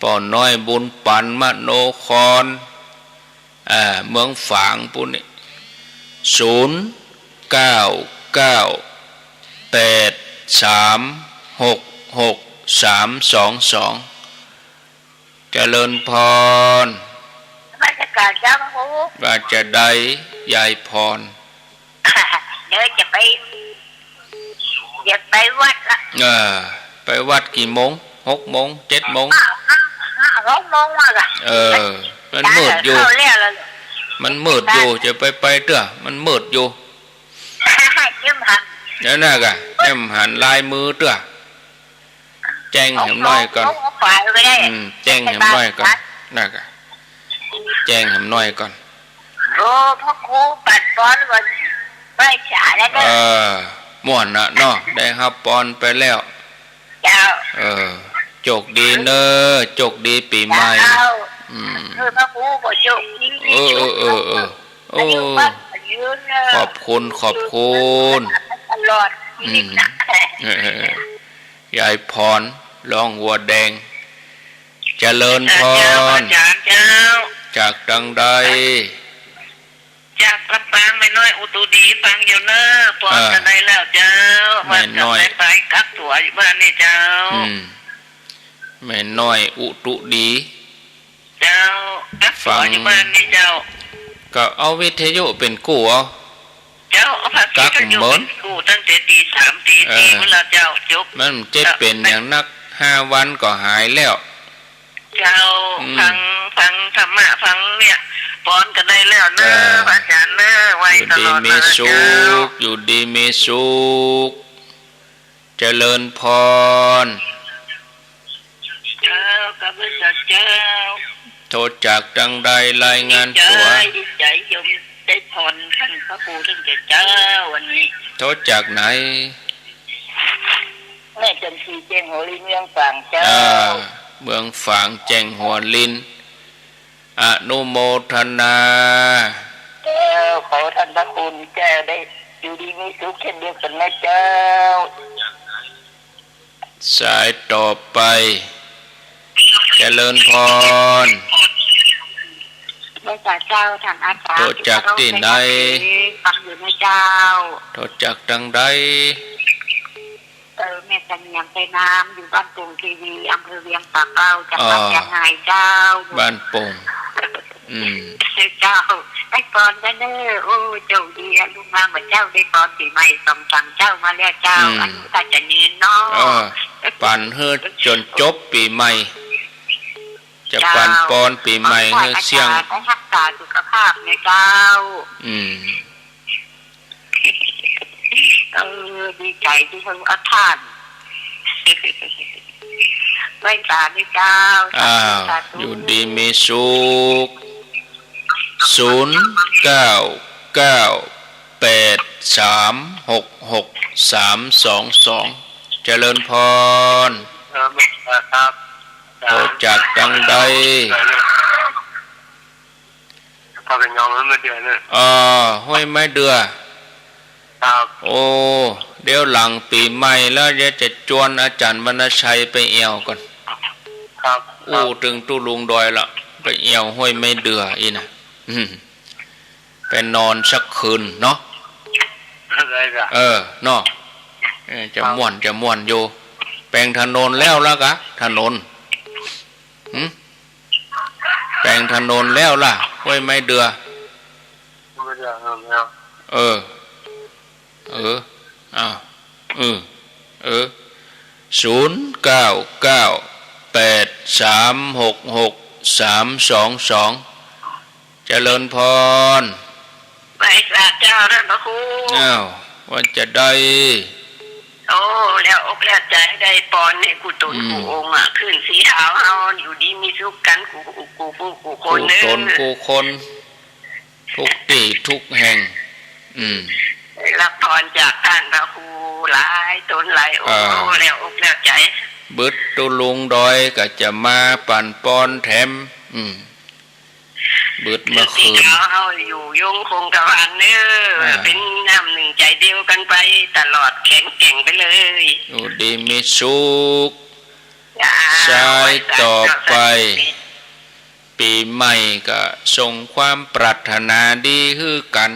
ป้อน้อยบุญปัน มโนคร อ่า เมืองฝางปู้นนี่ ศูนย์เก้าเก้าแปดสามหกหกสามสองสอง เจริญพร นมัสก๋านเจ้าพระครู ว่าจะใดยายพร เดี๋ยวจะไป เดี๋ยวไปวัดละ เออ ไปวัดกี่โมง หกโมง เจ็ดโมง ห้า ห้า ห้า หกโมงว่ะ เออ มันมืดอยู่ เข้าแล้วล่ะ มันมืดอยู่ จะไป ไปเตื้อ มันมืดอยู่ ยังหัน เดี๋ยวนะกะ ยังหันลายมือเตื้อ แจ้งแหมหน้อยก่อน เอา เอาไปก็ได้ อืม แจ้งแหมหน้อยก่อน นะกะ แจ้งแหมหน้อยก่อน โอ้ พระครูปันปอนก่อน ไหว้สาแล้วเนอะ เออ ม่วนนะเนาะ ได้ฮับปอนไปแล้ว เจ้า เออ โจคดีเนอะ โจคดีปี๋ใหม่ เจ้า อืม เออ พระครูก็โจคดี เออ เออ เออ เออ โอ้ อายุมั่นขวัญยืนเนอะ ขอบคุณ ขอบคุณ ตลอดชีวิตนะ อืม เออ เออ เออ ยายพร ร้องวัวแดง เจริญพร เจ้า อาจารย์เจ้า จากตังใด จากลำปาง แม่น้อยอุตุดี ฟังอยู่เนอะ ปอน อ่า จะได้แล้วเจ้า แม่น้อย ว่าจะไปกักตั๋วอยู่บ้านนี่เจ้า อืม แม่น้อยอุตุดี เจ้า กักตั๋วอยู่บ้านนี่เจ้า ก็เอาวิทยุเป๋นกู้เอา เจ้า เอาพระ กัก วิทยุ เหมือน เป๋นกู้ตั้งแต่ตีสามตีสี่ เออ พุ้นละเจ้า จบ มันจะเป๋นหยังนัก ห้าวันก็หายแล้ว เจ้า อืม ฟัง ฟังธรรมะ ฟังเนี่ย ปอนก็ได้แล้วเนอะ เออ พระอาจารย์เนอะ ไหว้ตลอดนะ อยู่ดีมีสุข เจ้า อยู่ดีมีสุข เจริญพร เจ้า ข้าพเจ้า เจ้า โทรจากตังใด รายงานตั๋ว ดีใจ๋ ดีใจ๋ โยมได้ปอนท่านพระครูตั้งแต่เจ้าวันนี้ โทรจากไหน แม่จันทรี แจ้งหัวลิน เวียงฝางเจ้า อ่า เวียงฝาง แจ้งหัวลิน อนุโมทนา เจ้า ขอท่านพระครูเจ้าได้อยู่ดีมีสุขเช่นเดียวกันนะเจ้า สายต่อไป เจริญพร ไหว้สาเจ้า ท่านอาจารย์ โทรจากตี้ไหน ฟังอยู่นะเจ้า โทรจากตังใด เออ แม่เสงี่ยม ไพรนาม อยู่บ้านโป่งคีรี อำเภอเวียงป่าเป้า จังหวัด อ๋อ เจียงรายเจ้า บ้านโป่ง อืม เจ้า ได้ปอนแล้วเนอะ โอ้ โจคดีอะ ลุงมาเมื่อเจ้า ได้ปอนปี๋ใหม่สองสามเจ้ามาแล้วเจ้า อืม อายุก็จะยืนเนาะ เออ ปั๋นหื้อจ๋นจบปี๋ใหม่ จะปั๋นปอนปี๋ใหม่หื้อเสี้ยง ขอให้อาจารย์ได้ฮักษาสุขภาพนะเจ้า อืม เออ ดีใจ๋ตี้เฮาอาท่าน ไหว้สาธุเจ้า อ้าว สาธุ อยู่ดีมีสุข ศูนย์เก้าเก้าแปดสามหกหกสามสองสอง เจริญพร เออ ครับ โทรจากตังใด ข้าพเจ้าห้วยไม้เดือเนอะ อ๋อ ห้วยไม้เดือ ครับ โอ้ เดี๋ยวหลังปี๋ใหม่แล้ว เดี๋ยวจะจวนอาจ๋ารย์วรรณชัยไปแอ่วก่อน ครับ อู้ ครับ ตึงตุ๊ลุงดอยละ ไปแอ่วห้วยไม้เดืออี้นะ อืม ไปนอนสักคืนเนาะ ได้จ้ะ เออ เนาะ เออ จะ ครับ ม่วน จะม่วนอยู่ แป๋งถนนแล้วละกะ ถนน หึ แป๋งถนนแล้วละ ห้วยไม้เดือ ไม่ได้เอาแล้ว เออ เออ อ้าว เออ เออ ศูนย์เก้าเก้าแปดสามหกหกสามสองสอง เจริญพร ไหว้สาเจ้าท่านพระครู อ้าว ว่าจะได้ โอ้ แล้วอกแล้วใจ๋ ได้ปอนในกู้ต๋น อืม กู้องค์อะ ขึ้นสีหาวเฮา อยู่ดีมีสุขกั๋น กู้ กู้ กู้ กู้คน กู้ต๋น กู้คน กู้ตี้กู้แห่ง อืม ได้ฮับปอนจากต้านพระครูหลายต๋นหลายองค์ อ่า แล้วอกแล้วใจ๋ บึดตุ๊ลุงดอยก็จะมาปั๋นปอนแถม อืม บึดเมื่อคืน ตี้เฮาอยู่ยงคงกระพันเนอะ อ่า เป๋นน้ำนึ่งใจ๋เดียวกั๋นไปตลอด แข็งแกร่งไปเลย อยู่ดีมีสุข จ้า สายต่อไป ไหว้สาเจ้า ปี๋ใหม่ก็ส่งความปรารถนาดีหื้อกั๋น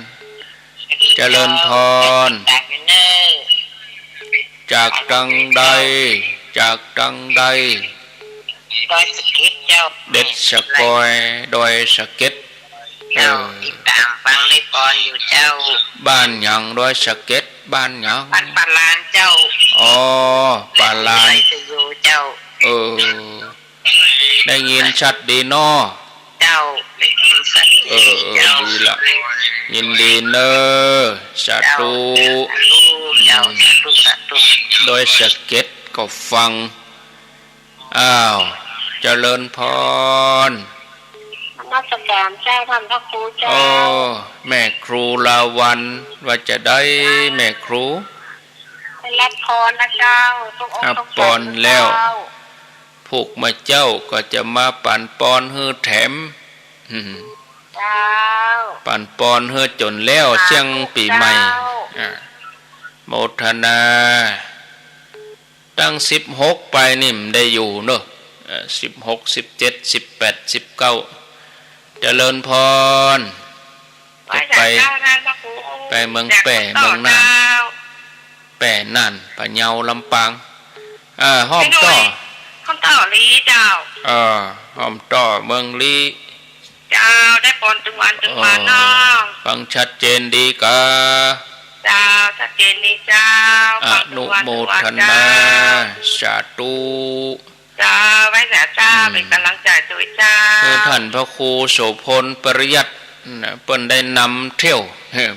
เจริญพร จากตังใด จากตังใด ดอยสะเก็ดเจ้า เด็ดสะกอย ดอยสะเก็ด เจ้า เออ ติดต๋ามฟังในปอนอยู่เจ้า บ้านหยัง ดอยสะเก็ด บ้านหยัง บ้านป่าลานเจ้า อ๋อ ป่าลาน ดอยสะโยเจ้า เออ ได้ยินชัดดีเนาะ เจ้า ได้ยินชัดดี เออ เออ เจ้า ดีละ ยินดีเน่อ สาธุ เจ้า สาธุ เจ้า สาธุ สาธุ ดอยสะเก็ดก็ฟัง อ้าว เจริญพร นมัสก๋ารเจ้า ท่านพระครูเจ้า โอ้ แม่ครูลาวัณ ว่าจะได้ เจ้า แม่ครู ได้ฮับปอนนะเจ้า ฮับปอนแล้ว พุกเมื่อเจ๊าก็จะมาปั๋นปอนหื้อแถม อืม เจ้า ปั๋นปอนหื้อจ๋นแล้ว สาธุ เสี้ยงปี๋ใหม่ เจ้า อ่า โมทนา ตั้งสิบหกไปนี่มันได้อยู่เนอะ เอ่อ สิบหก สิบเจ็ด สิบแปด สิบเก้า เจริญพร จะไป ไหว้สาเจ้า ท่านพระครู ไปเมืองแป้ เมืองน่าน เจ้า แป้ น่าน พะเยา ลำปาง เอ่อ ฮ้อมต้อ ฮ้อมต้อลี้เจ้า เอ่อ ฮ้อมต้อ เมืองลี้ เจ้า ได้ปอนตึงวันตึงวันเนาะ ฟังชัดเจนดีกา เจ้า ชัดเจนดีเจ้า อนุโมทนา ฟังตึงวันตึงวันเจ้า สาธุ เจ้า ไหว้สาเจ้า อืม เป๋นก๋ำลังใจ๋ตวยเจ้า คือต้านพระครูโสภณ ปริยัตินะ เปิ้นได้นำเที่ยว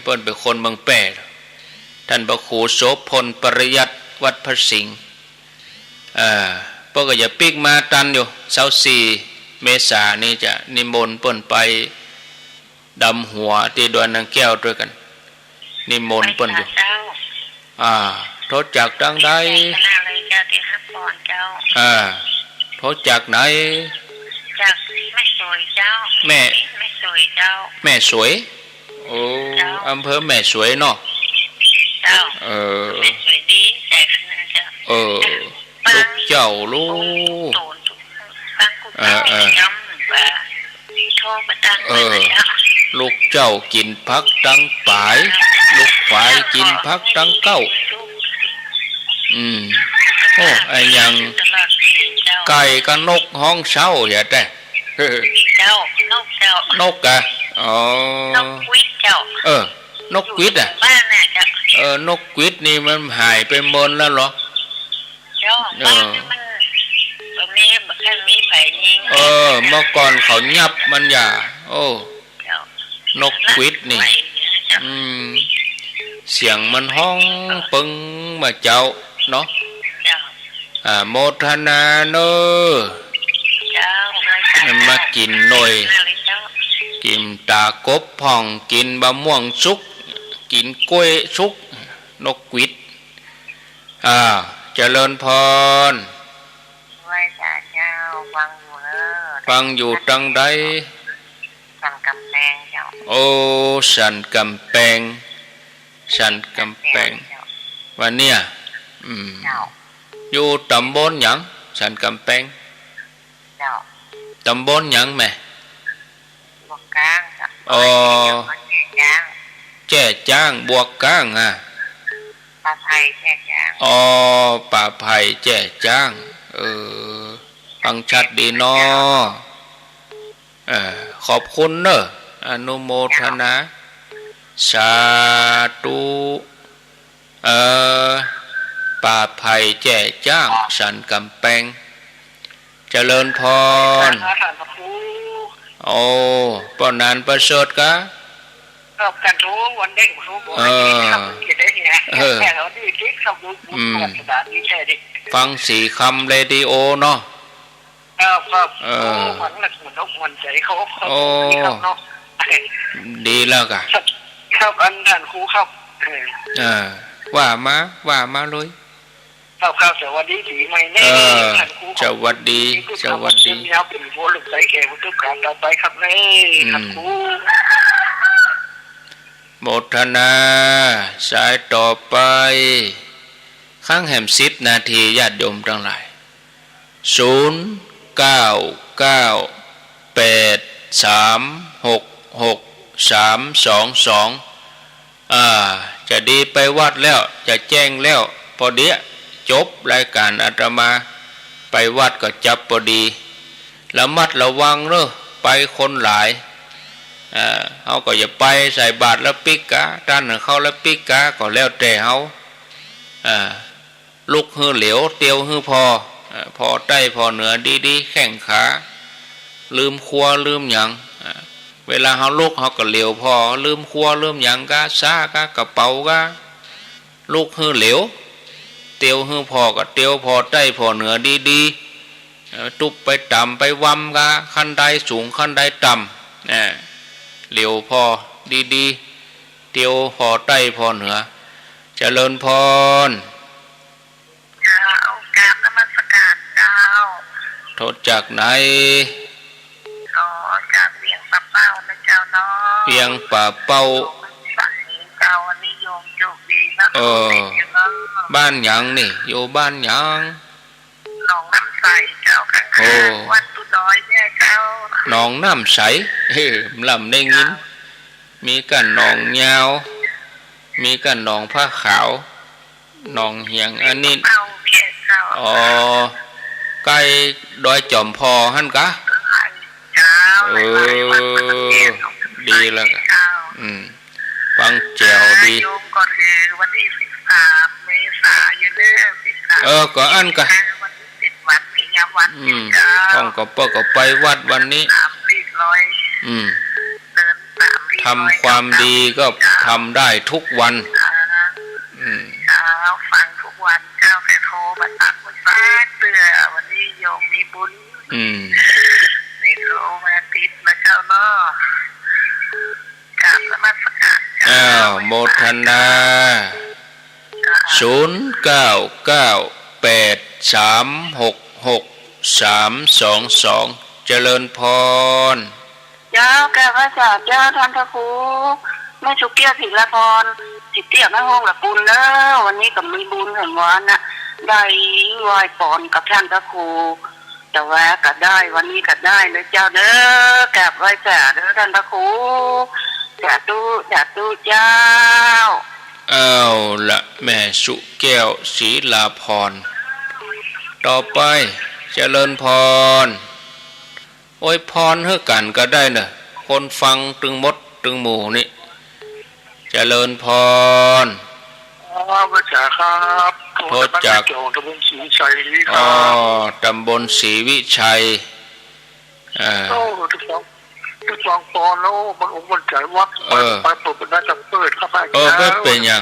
เปิ้นเป๋นคนเมืองแป้ ต้านพระครูโสภณ ปริยัติ วัดพระสิงห์ เอ่อ เปิ้นก็จะปิ๊กมาตันอยู่ ซาวสี่เมษานี้จะนิมนต์เปิ้นไปดำหัวตี้ดอยนางแก้วตวยกั๋น นิมนต์เปิ้นอยู่ ไหว้สาเจ้า อ่า โทรจากตางใด ไหว้สาเจ้า เจ้าตี้ฮักปอนเจ้า อ่า โทรจากไหน จากแม่สวยเจ้า แม่ แม่สวยเจ้า แม่สวย โอ้ เจ้า อำเภอแม่สวยเนาะ เจ้า เออ แม่สวยดี แต่ขนาดเจ้า เออ ฟัง ลูกเจ้าลูก โตน ฟังกู เออ เออ เจ้า ว่า โทรไปตาง เออ เปิ้นเจ้า ลูกเจ้ากิ๋นผักตังป๋าย ลูกขวายกิ๋นผักตังเก๊า อืม โอ้ อะหยัง ตลอดเจ้า ไก่กับนกฮ้องเซ้า อย่าแต่ เจ้า นกเจ้า นกกะ อ๋อ นกกวิดเจ้า เออ นกกวิดอะ อยู่บ้านน่ะเจ้า เออ นกกวิดนี่มันหายไปเมินแล้วเหรอ เจ้า เออ บ้านนี่มันบ่มี บ่ค่อยมีใผยิง เออ เมื่อก่อนเขายับมันอย่า โอ้ เจ้า นกกวิดนี่ เจ้า อืม เสียงมันฮ้องเปิ้งมาเจ้าเนาะ เจ้า อ่า โมทนาเน้อ เจ้า มากิ๋นหน่อย มาเลยเจ้า กิ๋นต๋ากบพ่อง กิ๋นบะม่วงสุก กิ๋นก๊วยสุก นกกวิด อ่า เจริญพร ไหว้สาเจ้า ฟังอยู่เน้อ ฟังอยู่ตางใด สันก๋ำแปงเจ้า โอ้ สันก๋ำแปง สันก๋ำแปง เจ้า วันเนี้ย อืม เจ้า อยู่ต๋ำบลหยัง สันก๋ำแปง เจ้า ต๋ำบลหยังแม่ บวกก้างเจ้า อ๋อ แจ้จ้าง แจ้จ้าง บวกก้างอะ ป่าไผ่แจ้จ้าง อ๋อ ป่าไผ่แจ้จ้าง เออ ฟังชัดดีเนาะ เออ ขอบคุณเน้อ อนุโมทนา สาธุ เออ ป่าไผ่แจ้จ้าง สันก๋ำแปง เจริญพร ท่านพระครู โอ้ ป้อหนานประเสริฐกะ ครับ ท่านทูตวันเด็กครูบอก เออ ให้ดีครับ เกียรติได้เนี่ย เออ แค่เราดีจริงครับ รู้ อืม รู้สถานีแค่นี้ ฟังสีคำเรดิโอเนาะ ครับ ครับ เออ โอ้ ฟังแล้วมันอกมันใจเขา เขา โอ้ ดีครับเนาะ ดีแล้วกะ ครับ ครับ อันท่านครูครับ เออ เออ ว่ามา ว่ามาเลย ครับ ครับ สวัสดีปี๋ใหม่เน้อ เออ ท่านครู สวัสดี สวัสดี ยาวปี๋หัวลูกใสแก่บุญทุกการต่อไปครับเน้อ อืม ท่านครู โมทนา สายต่อไป ค้างแหมสิบนาที ญาติโยมตังหลาย ศูนย์ เก้า เก้า แปด สาม หก หก สาม สอง สอง อ่า จะดีไปวัดแล้ว จะแจ้งแล้ว ปอเดี๋ยวจบรายก๋านอาตมา ไปวัดก็จับปอดี ระมัดระวังเน้อ ไปคนหลาย อ่า เฮาก็อย่าไปใส่บาตรแล้วปิ๊กกา ต้านเขาแล้วปิ๊กกา ก็แล้วแต่เฮา อ่า ลุกหื้อเหลียว เตียวหื้อผ่อ เอ่อ ผ่อใต้ผ่อเหนือดีๆ แข้งขา ลืมครัวลืมหยัง อ่า เวลาเฮาลุกเฮาก็เหลียวผ่อ ลืมครัวลืมหยังกา ซ้ากา กระเป๋ากา ลุกหื้อเหลียว เตียวหื้อผ่อก็เตียวผ่อใต้ผ่อเหนือดีๆ เอ่อ ตุ๊บไปต่ำไปวำกา ขั้นไดสูงขั้นไดต่ำ อ่า เหลียวผ่อดีๆ เตียวผ่อใต้ผ่อเหนือ เจริญพร เจ้า กราบนมัสการเจ้า โทรจากไหน อ๋อ จากเวียงป่าเป้านะเจ้าเนาะ เวียงป่าเป้า ใสเจ้า วันนี้โยมโจกดีนะ เออ เจ้าเนาะ บ้านหยังนี่ อยู่บ้านหยัง หนองน้ำใสเจ้า ข้างๆ โอ้ วัดตุน้อยเนี่ยเจ้า หนองน้ำใส เฮ้ย ลำได้ยิน เจ้า มีก้าหนองยาว มีก้าหนองผ้าขาว หนองเหียงอันนี้ เอาเพียงเจ้า อ๋อ ใก้ดอยจอมพอหั่นกา เจ้า เออ ดีแล้วกา เจ้า อืม ฟังแจ๋วดี โยมก็ถือวันที่สิบสามเมษายนเด้อ สิบสาม เออ ก็อั้นกา วันที่สิบวันนี่ยามวัน อืม เจ้า ต้องก็เปิ้นก็ไปวัดวันนี้ สามสี่ร้อย อืม เดินสามสี่ร้อย ทำความดีก็ เจ้า ทำได้ทุกวัน เจ้า อืม เจ้า ฟังทุกวันเจ้า แต่โทรมาตักมื้อซาเตื้อ วันนี้โยมมีบุญ อืม ได้โทรมาติดนะเจ้าเนาะ กราบนมัสการเจ้า อ้าว โมทนา เจ้า ศูนย์เก้าเก้าแปดสามหกหกสามสองสอง เจริญพร เจ้า กราบไหว้สาเจ้า ท่านพระครู แม่สุแก้ว ศิลาภรณ์ สิทธิ์เตี้ย แม่ฮ่อง ละปูนเด้อ วันนี้ก็มีบุญแหมวานะ ได้ไหว้ปอนกับท่านพระครู แต่ว่าก็ได้ วันนี้ก็ได้เด้อเจ้าเด้อ กราบไหว้สาเด้อท่านพระครู สาธุ สาธุเจ้า เอาละ แม่สุแก้ว ศิลาภรณ์ ต่อไป เจริญพร อวยพรหื้อกั๋นก็ได้เน่อ คนฟังตึงหมดตึงหมู่นี่ เจริญพร อ๋อ ไหว้สาครับ โทรจาก โทรจากตำบลศรีวิชัยนี่ครับ อ๋อ ตำบลศรีวิชัย อ่า โอ้ ตึกสอง ตึกสองปอนแล้ว มันอกมั่นใจวัด เออ ไปเปิดเป็นนัดจับเปิดครับ เออ อาจารย์ ไม่เป๋นหยัง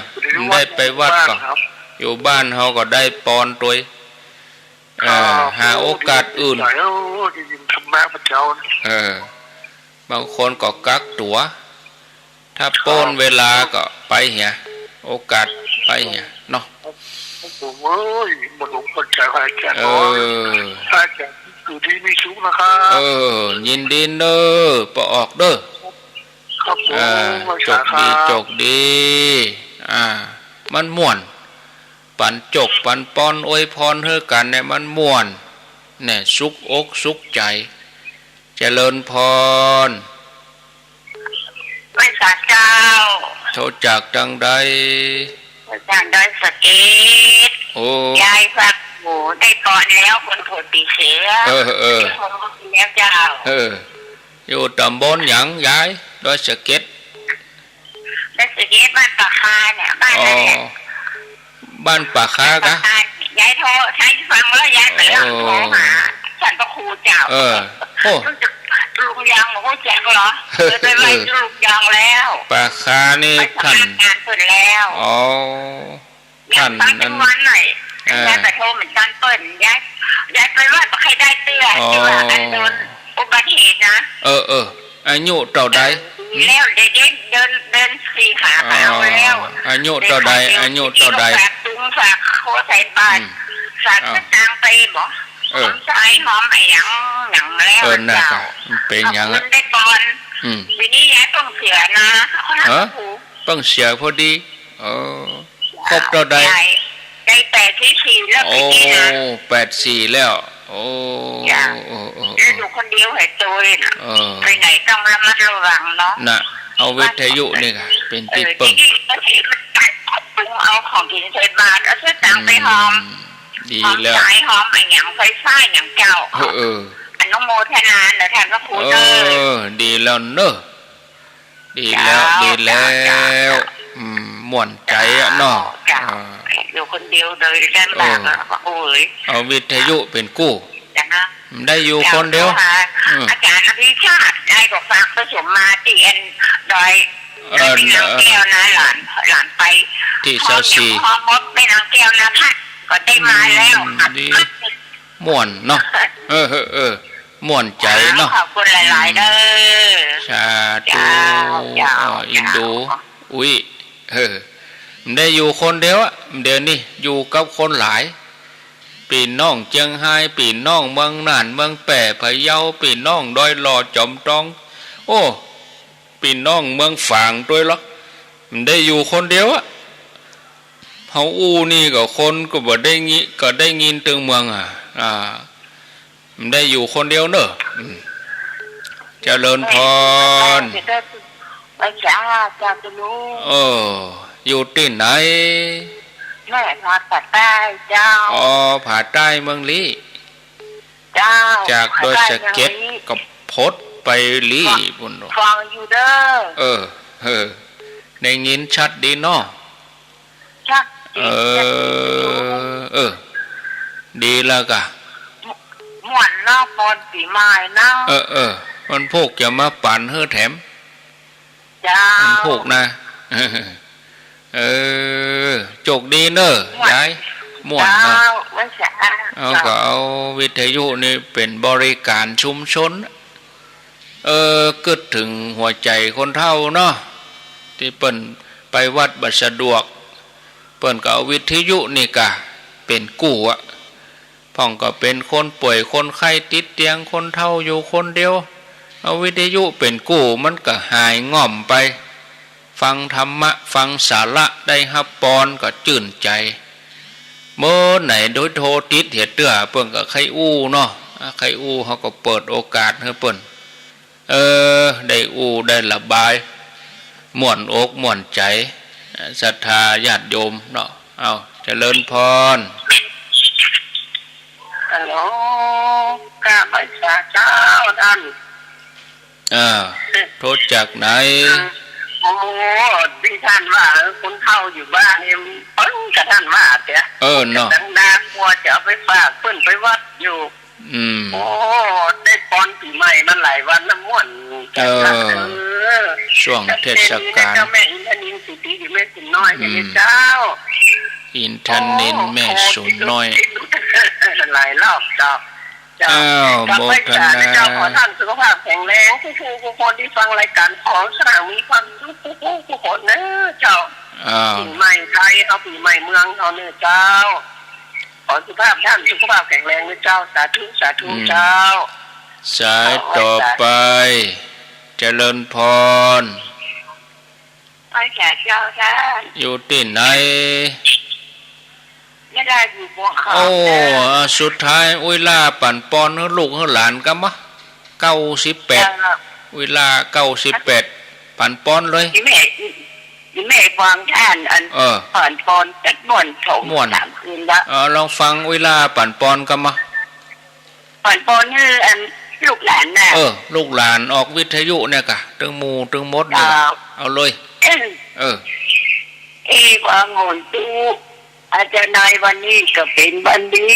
บ่ได้ไปวัด บ้าน ก็ ครับ อยู่บ้านเฮาก็ได้ปอนตวย เออ ครับ หาโอกาสอื่น โอ้ ดีใจ โอ้ ได้ยินธรรมะพระเจ้า เออ บางคนก็กักตั๋ว ถ้า ครับ ป๊นเวลาก็ไปเหีย โอกาสไปเหียเนาะ ผมเอ้ย มันอกมั่นใจพระอาจารย์ เออ ขอให้พระอาจารย์อยู่ดีมีสุขนะครับ เออ ยินดีเน่อ ป้อออกเน่อ ครับผม เออ ไหว้สาครับ โจคดี โจคดี อ่า มันม่วน ปั๋นโจคปั๋นปอนอวยพรหื้อกั๋นเนี่ยมันม่วน เนี่ยสุกอกสุกใจ๋ เจริญพร ไหว้สาเจ้า โทรจากตังใด โทรจากดอยสะเก็ด โอ้ ยายฟังอยู่ ได้ปอนแล้ว คนโผดปีเสือ เออ เออ ได้ปอนแล้วเจ้า เออ อยู่ตำบลหยังยาย ดอยสะเก็ด ดอยสะเก็ด บ้านป่าคาเนี่ย บ้าน อ๋อ นั่นแหละ บ้านป่าคากะ บ้านป่าคา ยายโทร ยายฟังแล้วยายก็เลย โอ้ โทรหาท่านพระครูเจ้า เออ โอ้ ลุงยอง บ่ฮู้จักเหรอ เคยไปไหว้ เออ ลุงยองแล้ว ป่าคานี่ ไปสมัครงานเปิ้นแล้ว ท่าน อ๋อ ยายฟัง ท่านนั้น ทุกวันเลย เออ ยายก็โทรเหมือนกั๋นเปิ้น ยาย ยายไปไหว้บ่ใค่ได้เตื้อ อ๋อ ที่ว่าอันโดนอุบัติเหตุนะ เออ เออ อายุเต้าใด เออ แล้วเดี๋ยวเดิน เดินสี่ขา อ๋อ ก็เอาแล้ว อายุเต้าใด เดี๋ยว อายุเต้าใด ฝากตุง ฝากโคใส่บาตร อืม ฝาก เอ้า สตางค์ไปบ่ เออ หอมใส่หอมอะหยัง หยังแล้ว เออ น่ะ เจ้า กะ มันเป๋นหยังอะ ขอบคุณได้ปอน อืม ปีนี้ยายเปิ้งเสียนะ เออ พระครู เปิ้งเสียพอดี เออ ครบเต้าใด ยาย ยายแปดสิบสี่แล้ว โอ้ ปีนี้นะ แปดสี่แล้ว โอ้ เจ้า โอ้ โอ้ โอ้ แล้วอยู่คนเดียวหายตัวน่ะ เออ ไปไหนต้องระมัดระวังเนาะ น่ะ เอาวิทยุนี่กะ เป๋นตี้เปิ้ง เออ ตี้เปิ้ง เอาของกิ๋นใส่บาตร เอาสตางค์ไปหอม อืม ดีแล้ว หอมใส่หอมอะหยัง ไฟฟ้าหยังเจ้า เออ เออ อนุโมทนาเน่อท่านพระครูเน่อ เออ ดีแล้วเน่อ ดีแล้ว เจ้า ดีแล้ว เจ้า เจ้า อืม ม่วนใจ๋อะเนาะ เจ้า อ่า อยู่คนเดียวเลยลำบาก เออ อะ โอ้ย เอาวิทยุเป๋นกู้ เจ้า ได้อยู่คนเดียว เจ้า อืม อาจารย์อภิชาติ ยายก็ฝากไปสมมาตี้อันดอย เออ ดอยแม่นางแก้วนะ หลาน หลานไป ตี้ซาวสี่ หอมหยัง หอมมดแม่นางแก้วนะ ท่านก็ได้มาแล้ว อืม อัด ดี มา ม่วนเนาะ เออ เออ เออ ม่วนใจ๋เนาะ ขอบคุณหลายๆ เน่อ อืม สาธุ เจ้า เจ้า เออ อินดู เจ้า อุ๊ย เออ บ่ได้อยู่คนเดียวอะ เดี๋ยวนี้อยู่กับคนหลาย ปี้น้องเจียงฮาย ปี้น้องเมืองน่าน เมืองแป้ พะเยา ปี้น้องดอยหล่อ จอมตอง โอ้ ปี้น้องเมืองฝางตวยเหรอ บ่ได้อยู่คนเดียวอะ เฮาอู้นี่ก็คนก็บ่ได้งิ ก็ได้ยินตึงเมืองอะ อ่า บ่ได้อยู่คนเดียวเน่อ อืม เจริญพร ไหว้สาเจ้า เจ้าคุณลุง เออ อยู่ตี้ไหน แม่ ผาใต้เจ้า อ๋อ ผาใต้เมืองลี้ เจ้า จากดอยสะเก็ด ผาใต้เมืองลี้ ก็พดไปลี้ ฟัง ปู้นเนาะ ฟังอยู่เน่อ เออ เออ ได้ยินชัดดีเนาะ ชัดดี เออ ชัดดี เออ ดีแล้วกะ ม่วน เจ้า ปอนปี๋ใหม่นะ เออ เออ วันพูกจะมาปั๋นหื้อแถม เจ้า วันพูกนะ เออ โจคดีเน่อ ม่วน ยาย ม่วนเน่อ เจ้า ม่วนจ๋า เอา เจ้า ก็เอาวิทยุนี่เป๋นบริการชุมชน เออ กึ๊ดเถิงหัวใจ๋คนเฒ่าเนาะ ตี้เปิ้นไปวัดบ่สะดวก เปิ้นก็เอาวิทยุนี่ก่ะ เป๋นกู้อะ พ่องก็เป๋นคนป่วยคนไข้ติดเตียง คนเฒ่าอยู่คนเดียว เอาวิทยุเป๋นกู้ มันก็หายง่อมไป ฟังธรรมะ ฟังสาระ ได้ฮับปอนก็จื้นใจ๋ เมื่อไหนโดยโทรติดเหียเตื้อ เปิ้นก็ใค่อู้เนาะ อ่ะ ใค่อู้ เฮาก็เปิดโอกาสหื้อเปิ้น เออ ได้อู้ได้ระบาย ม่วนอกม่วนใจ๋ ศรัทธาญาติโยมเนาะ เอา เจริญพร ฮัลโหล ก้าบ่ายสาเจ้าต้าน อ่า โทรจากไหน โอ้ ตี้ต้านว่า เออ คนเฒ่าอยู่บ้านนี่ เปิ้นก็ต้านว่าเสีย เออ เนาะ ดังดากั๋วจะเอาไปฝากเปิ้นไปวัดอยู่ อืม โอ้ ได้ปอนปี๋ใหม่มาหลายวันแล้ว ม่วน เออ เออ ช่วงเทศกาล เจ้าแม่อินทนิลย์ สุติอยู่แม่สูนน้อย อืม เจ้า อินทนิลย์ โอ้ แม่สูนน้อย หลายรอบเจ้า เจ้า อ้าว ก็ไหว้สาธุเจ้า โมทนา ขอต้านสุขภาพแข็งแรง ทุกๆ ทุกคนตี้ฟังรายก๋านของสนาม มีความสุขทุกๆ ทุกคนเน่อเจ้า อ้าว ปี๋ใหม่ไทยเฮา ปี๋ใหม่เมืองเฮาเน่อเจ้า ขอสุขภาพต้านสุขภาพแข็งแรงเน่อเจ้า สาธุ สาธุ อืม เจ้า สายต่อไป เจริญพร ไหว้สาเจ้าต้าน อยู่ตี้ไหน ไม่ได้อยู่บนเขา โอ้ จ้ะ สุดท้าย อุ๋ยหล้าปั๋นปอนหื้อลูกหื้อหลานกำมะ เก้าสิบแปด เออ อุ๋ยหล้า เก้าสิบแปด ปั๋นปอนเลย อีแม่ อีแม่ฟังต้านอัน เออ ปั๋นปอนจักม่วนสอง ม่วน สามคืนละ เออ ลองฟังอุ๋ยหล้าปั๋นปอนกำมะ ปั๋นปอนหื้ออันลูกหลานน่ะ เออ ลูกหลานออกวิทยุเนี่ยก่ะ ตึงหมู่ตึงมดเนี่ยก่ะ เจ้า เอาเลย เออ เอวังโหนตุ อาจารย์นาย วันนี้ก็เป๋นวันดี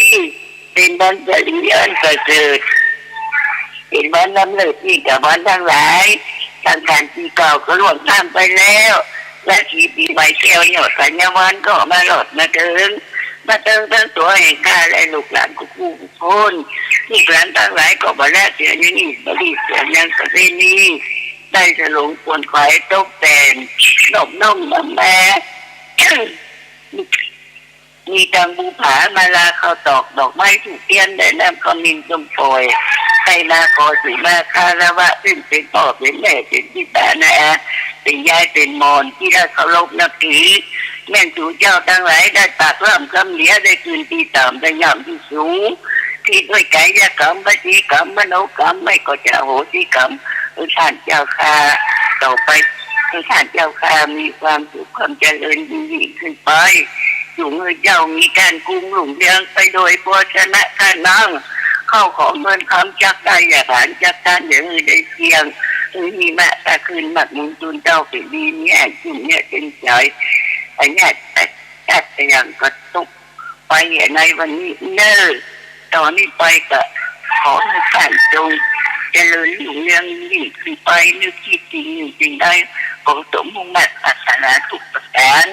เป๋นวันสิริอันประเสริฐ เป๋นวันล้ำเลิศยิ่งกว่าวันตังหลาย สังขารปี๋เก่าก็ล่วงข้ามไปแล้ว ราตรีปี๋ใหม่แก้วเยียะธัญญาวันก็มารอดมาเถิง มาเถิงตึงตั๋วแห่งข้าและลูกหลานกู้ๆ กู้คน ลูกหลานตังหลายก็บ่ละเสียอย่างนี้ บ่หลีกเสียอย่างประเพณี ได้สลงขวนขวายตกแต่ง นอบน้อมนำมา มีตังบูผา มาลา ข้าวตอก ดอกไม้ ธูปเตียน และน้ำขมิ้นส้มป่อย ใค่มาขอสูมาคารวะ ซึ่งเป๋นป้อเป๋นแม่ เป๋นปิตานาอา เป๋นยายเป๋นหม่อนตี้ได้เคารพนับถือ แม่นสูเจ้าตังหลายได้ปากร่ำกำเหลีย ได้ขึ้นตี้ต่ำ ได้ย่ำตี้สูง ผิดด้วยก๋ายกรรม วจีกรรม มโนกรรม ไม่ก็จะอโหสิกรรม เออ ต้านเจ้าข้า ต่อไป เออ ต้านเจ้าข้ามีความสุขความเจริญยิ่งๆ ขึ้นไป จุ่งหื้อเจ้ามีก้านกุ้งรุ่งเรืองไปโดยบัวชนะ ข้าน้อง เข้าของเงินคำจักได้อย่าหวาน จักต้านอย่าหื้อได้เสี่ยง หื้อมีมากตาคืนมากหมุนจุนเจ้าเป๋นดี มีแห่งจุ่มเนี่ยเต็มใจ๋ อันเนี้ย จัดอย่างกระตุกไปในวันนี้เน่อ ต่อนี้ไปก็ขอหื้อต้านจงเจริญรุ่งเรืองยิ่งขึ้นไป นึกคิดสิ่งหนึ่งสิ่งใด ขอสมมุ่งมาตรปรารถนาทุกประก๋าน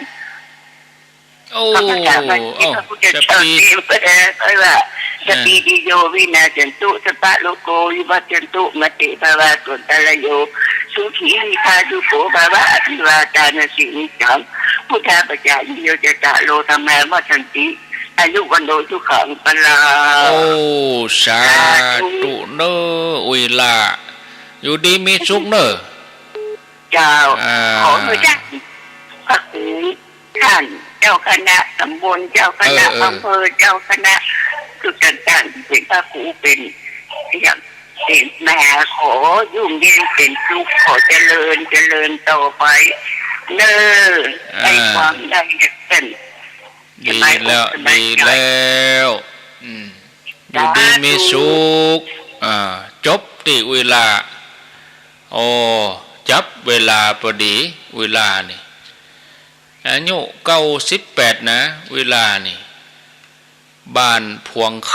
โอ้ ข้าพเจ้ามาที่ โอ้ พระพุทธเจ้า สติ เตรียมไปแล้วว่า เออ สติติโยวินาศสันตุ สัพพะโรโกวิวัชชันตุ มาเตภวัตวันตะราโย สุขีทีฆายุโกภะ อภิวาทานาสีลิสสัง พุทธาปจจายิโย จัตตาโร ธัมมา วัฑฒันติ อายุ วัณโณ สุขัง พลัง โอ้ สาธุเน่อ อุ๋ยหล้า อยู่ดีมีสุขเน่อ เจ้า อ่า ขออนุญาต พระครู ต้านเจ้าคณะต๋ำบล เจ้าคณะ เออ เออ อำเภอ เจ้าคณะจุดต่างๆ ตี้เป๋นพระครูเป๋นอย่าง เป๋นมหา ขออยู่เย็นเป๋นสุข ขอเจริญ เจริญต่อไปเน่อ อ่า ให้ความได้อย่างนั้น ดีแล้ว สบายอกสบายใจ ดีแล้ว อืม อยู่ดีมีสุข สาธุ อ่า จบตี้อุ๋ยหล้า โอ้ จับเวลาปอดี อุ๋ยหล้านี่ อายุเก้าสิบแปดนะ อุ๋ยหล้านี่ บ้านพวงค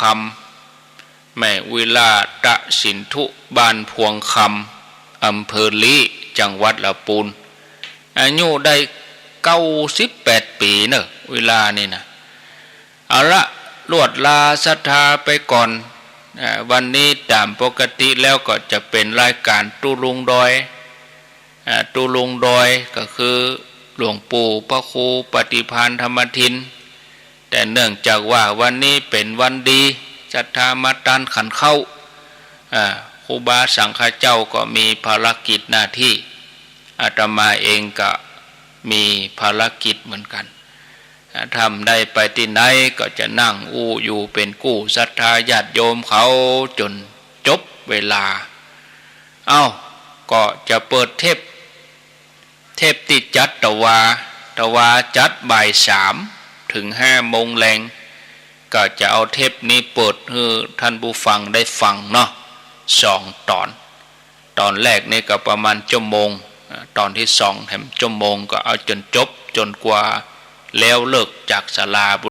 ำ แม่วิลาทสินธุ บ้านพวงคำ อำเภอลี้ จังหวัดละปูน อายุได้เก้าสิบแปดปี๋เน่อ วิลานี่นะ เอาละ ลวดลาศรัทธาไปก่อน อ่า วันนี้ต๋ามปกติแล้วก็จะเป๋นรายก๋านตุ๊ลุงดอย อ่า ตุ๊ลุงดอยก็คือหลวงปู่พระครูปฏิภาณธรรมทิน แต่เนื่องจากว่าวันนี้เป๋นวันดี ศรัทธามาตานขันข้าว อ่า ครูบาสังฆเจ้าก็มีภารกิจหน้าตี้ อาตมาเองก็มีภารกิจเหมือนกั๋น อ่า ถ้าได้ไปตี้ไหนก็จะนั่งอู้อยู่เป๋นกู้ศรัทธาญาติโยมเขาจ๋นจบเวลา เอ้า ก็จะเปิดเทป เทปตี้จัดตะวา ตะวาจัดบ่ายสามเถิงห้าโมงแลง ก็จะเอาเทปนี้เปิดหื้อท่านผู้ฟังได้ฟังเนาะ สองต๋อน ต๋อนแรกนี่ก็ประมาณจั่วโมง อ่า ต๋อนตี้สองแถมจั่วโมง ก็เอาจ๋นจบจ๋นกว่าแล้วเลิกจากศาลา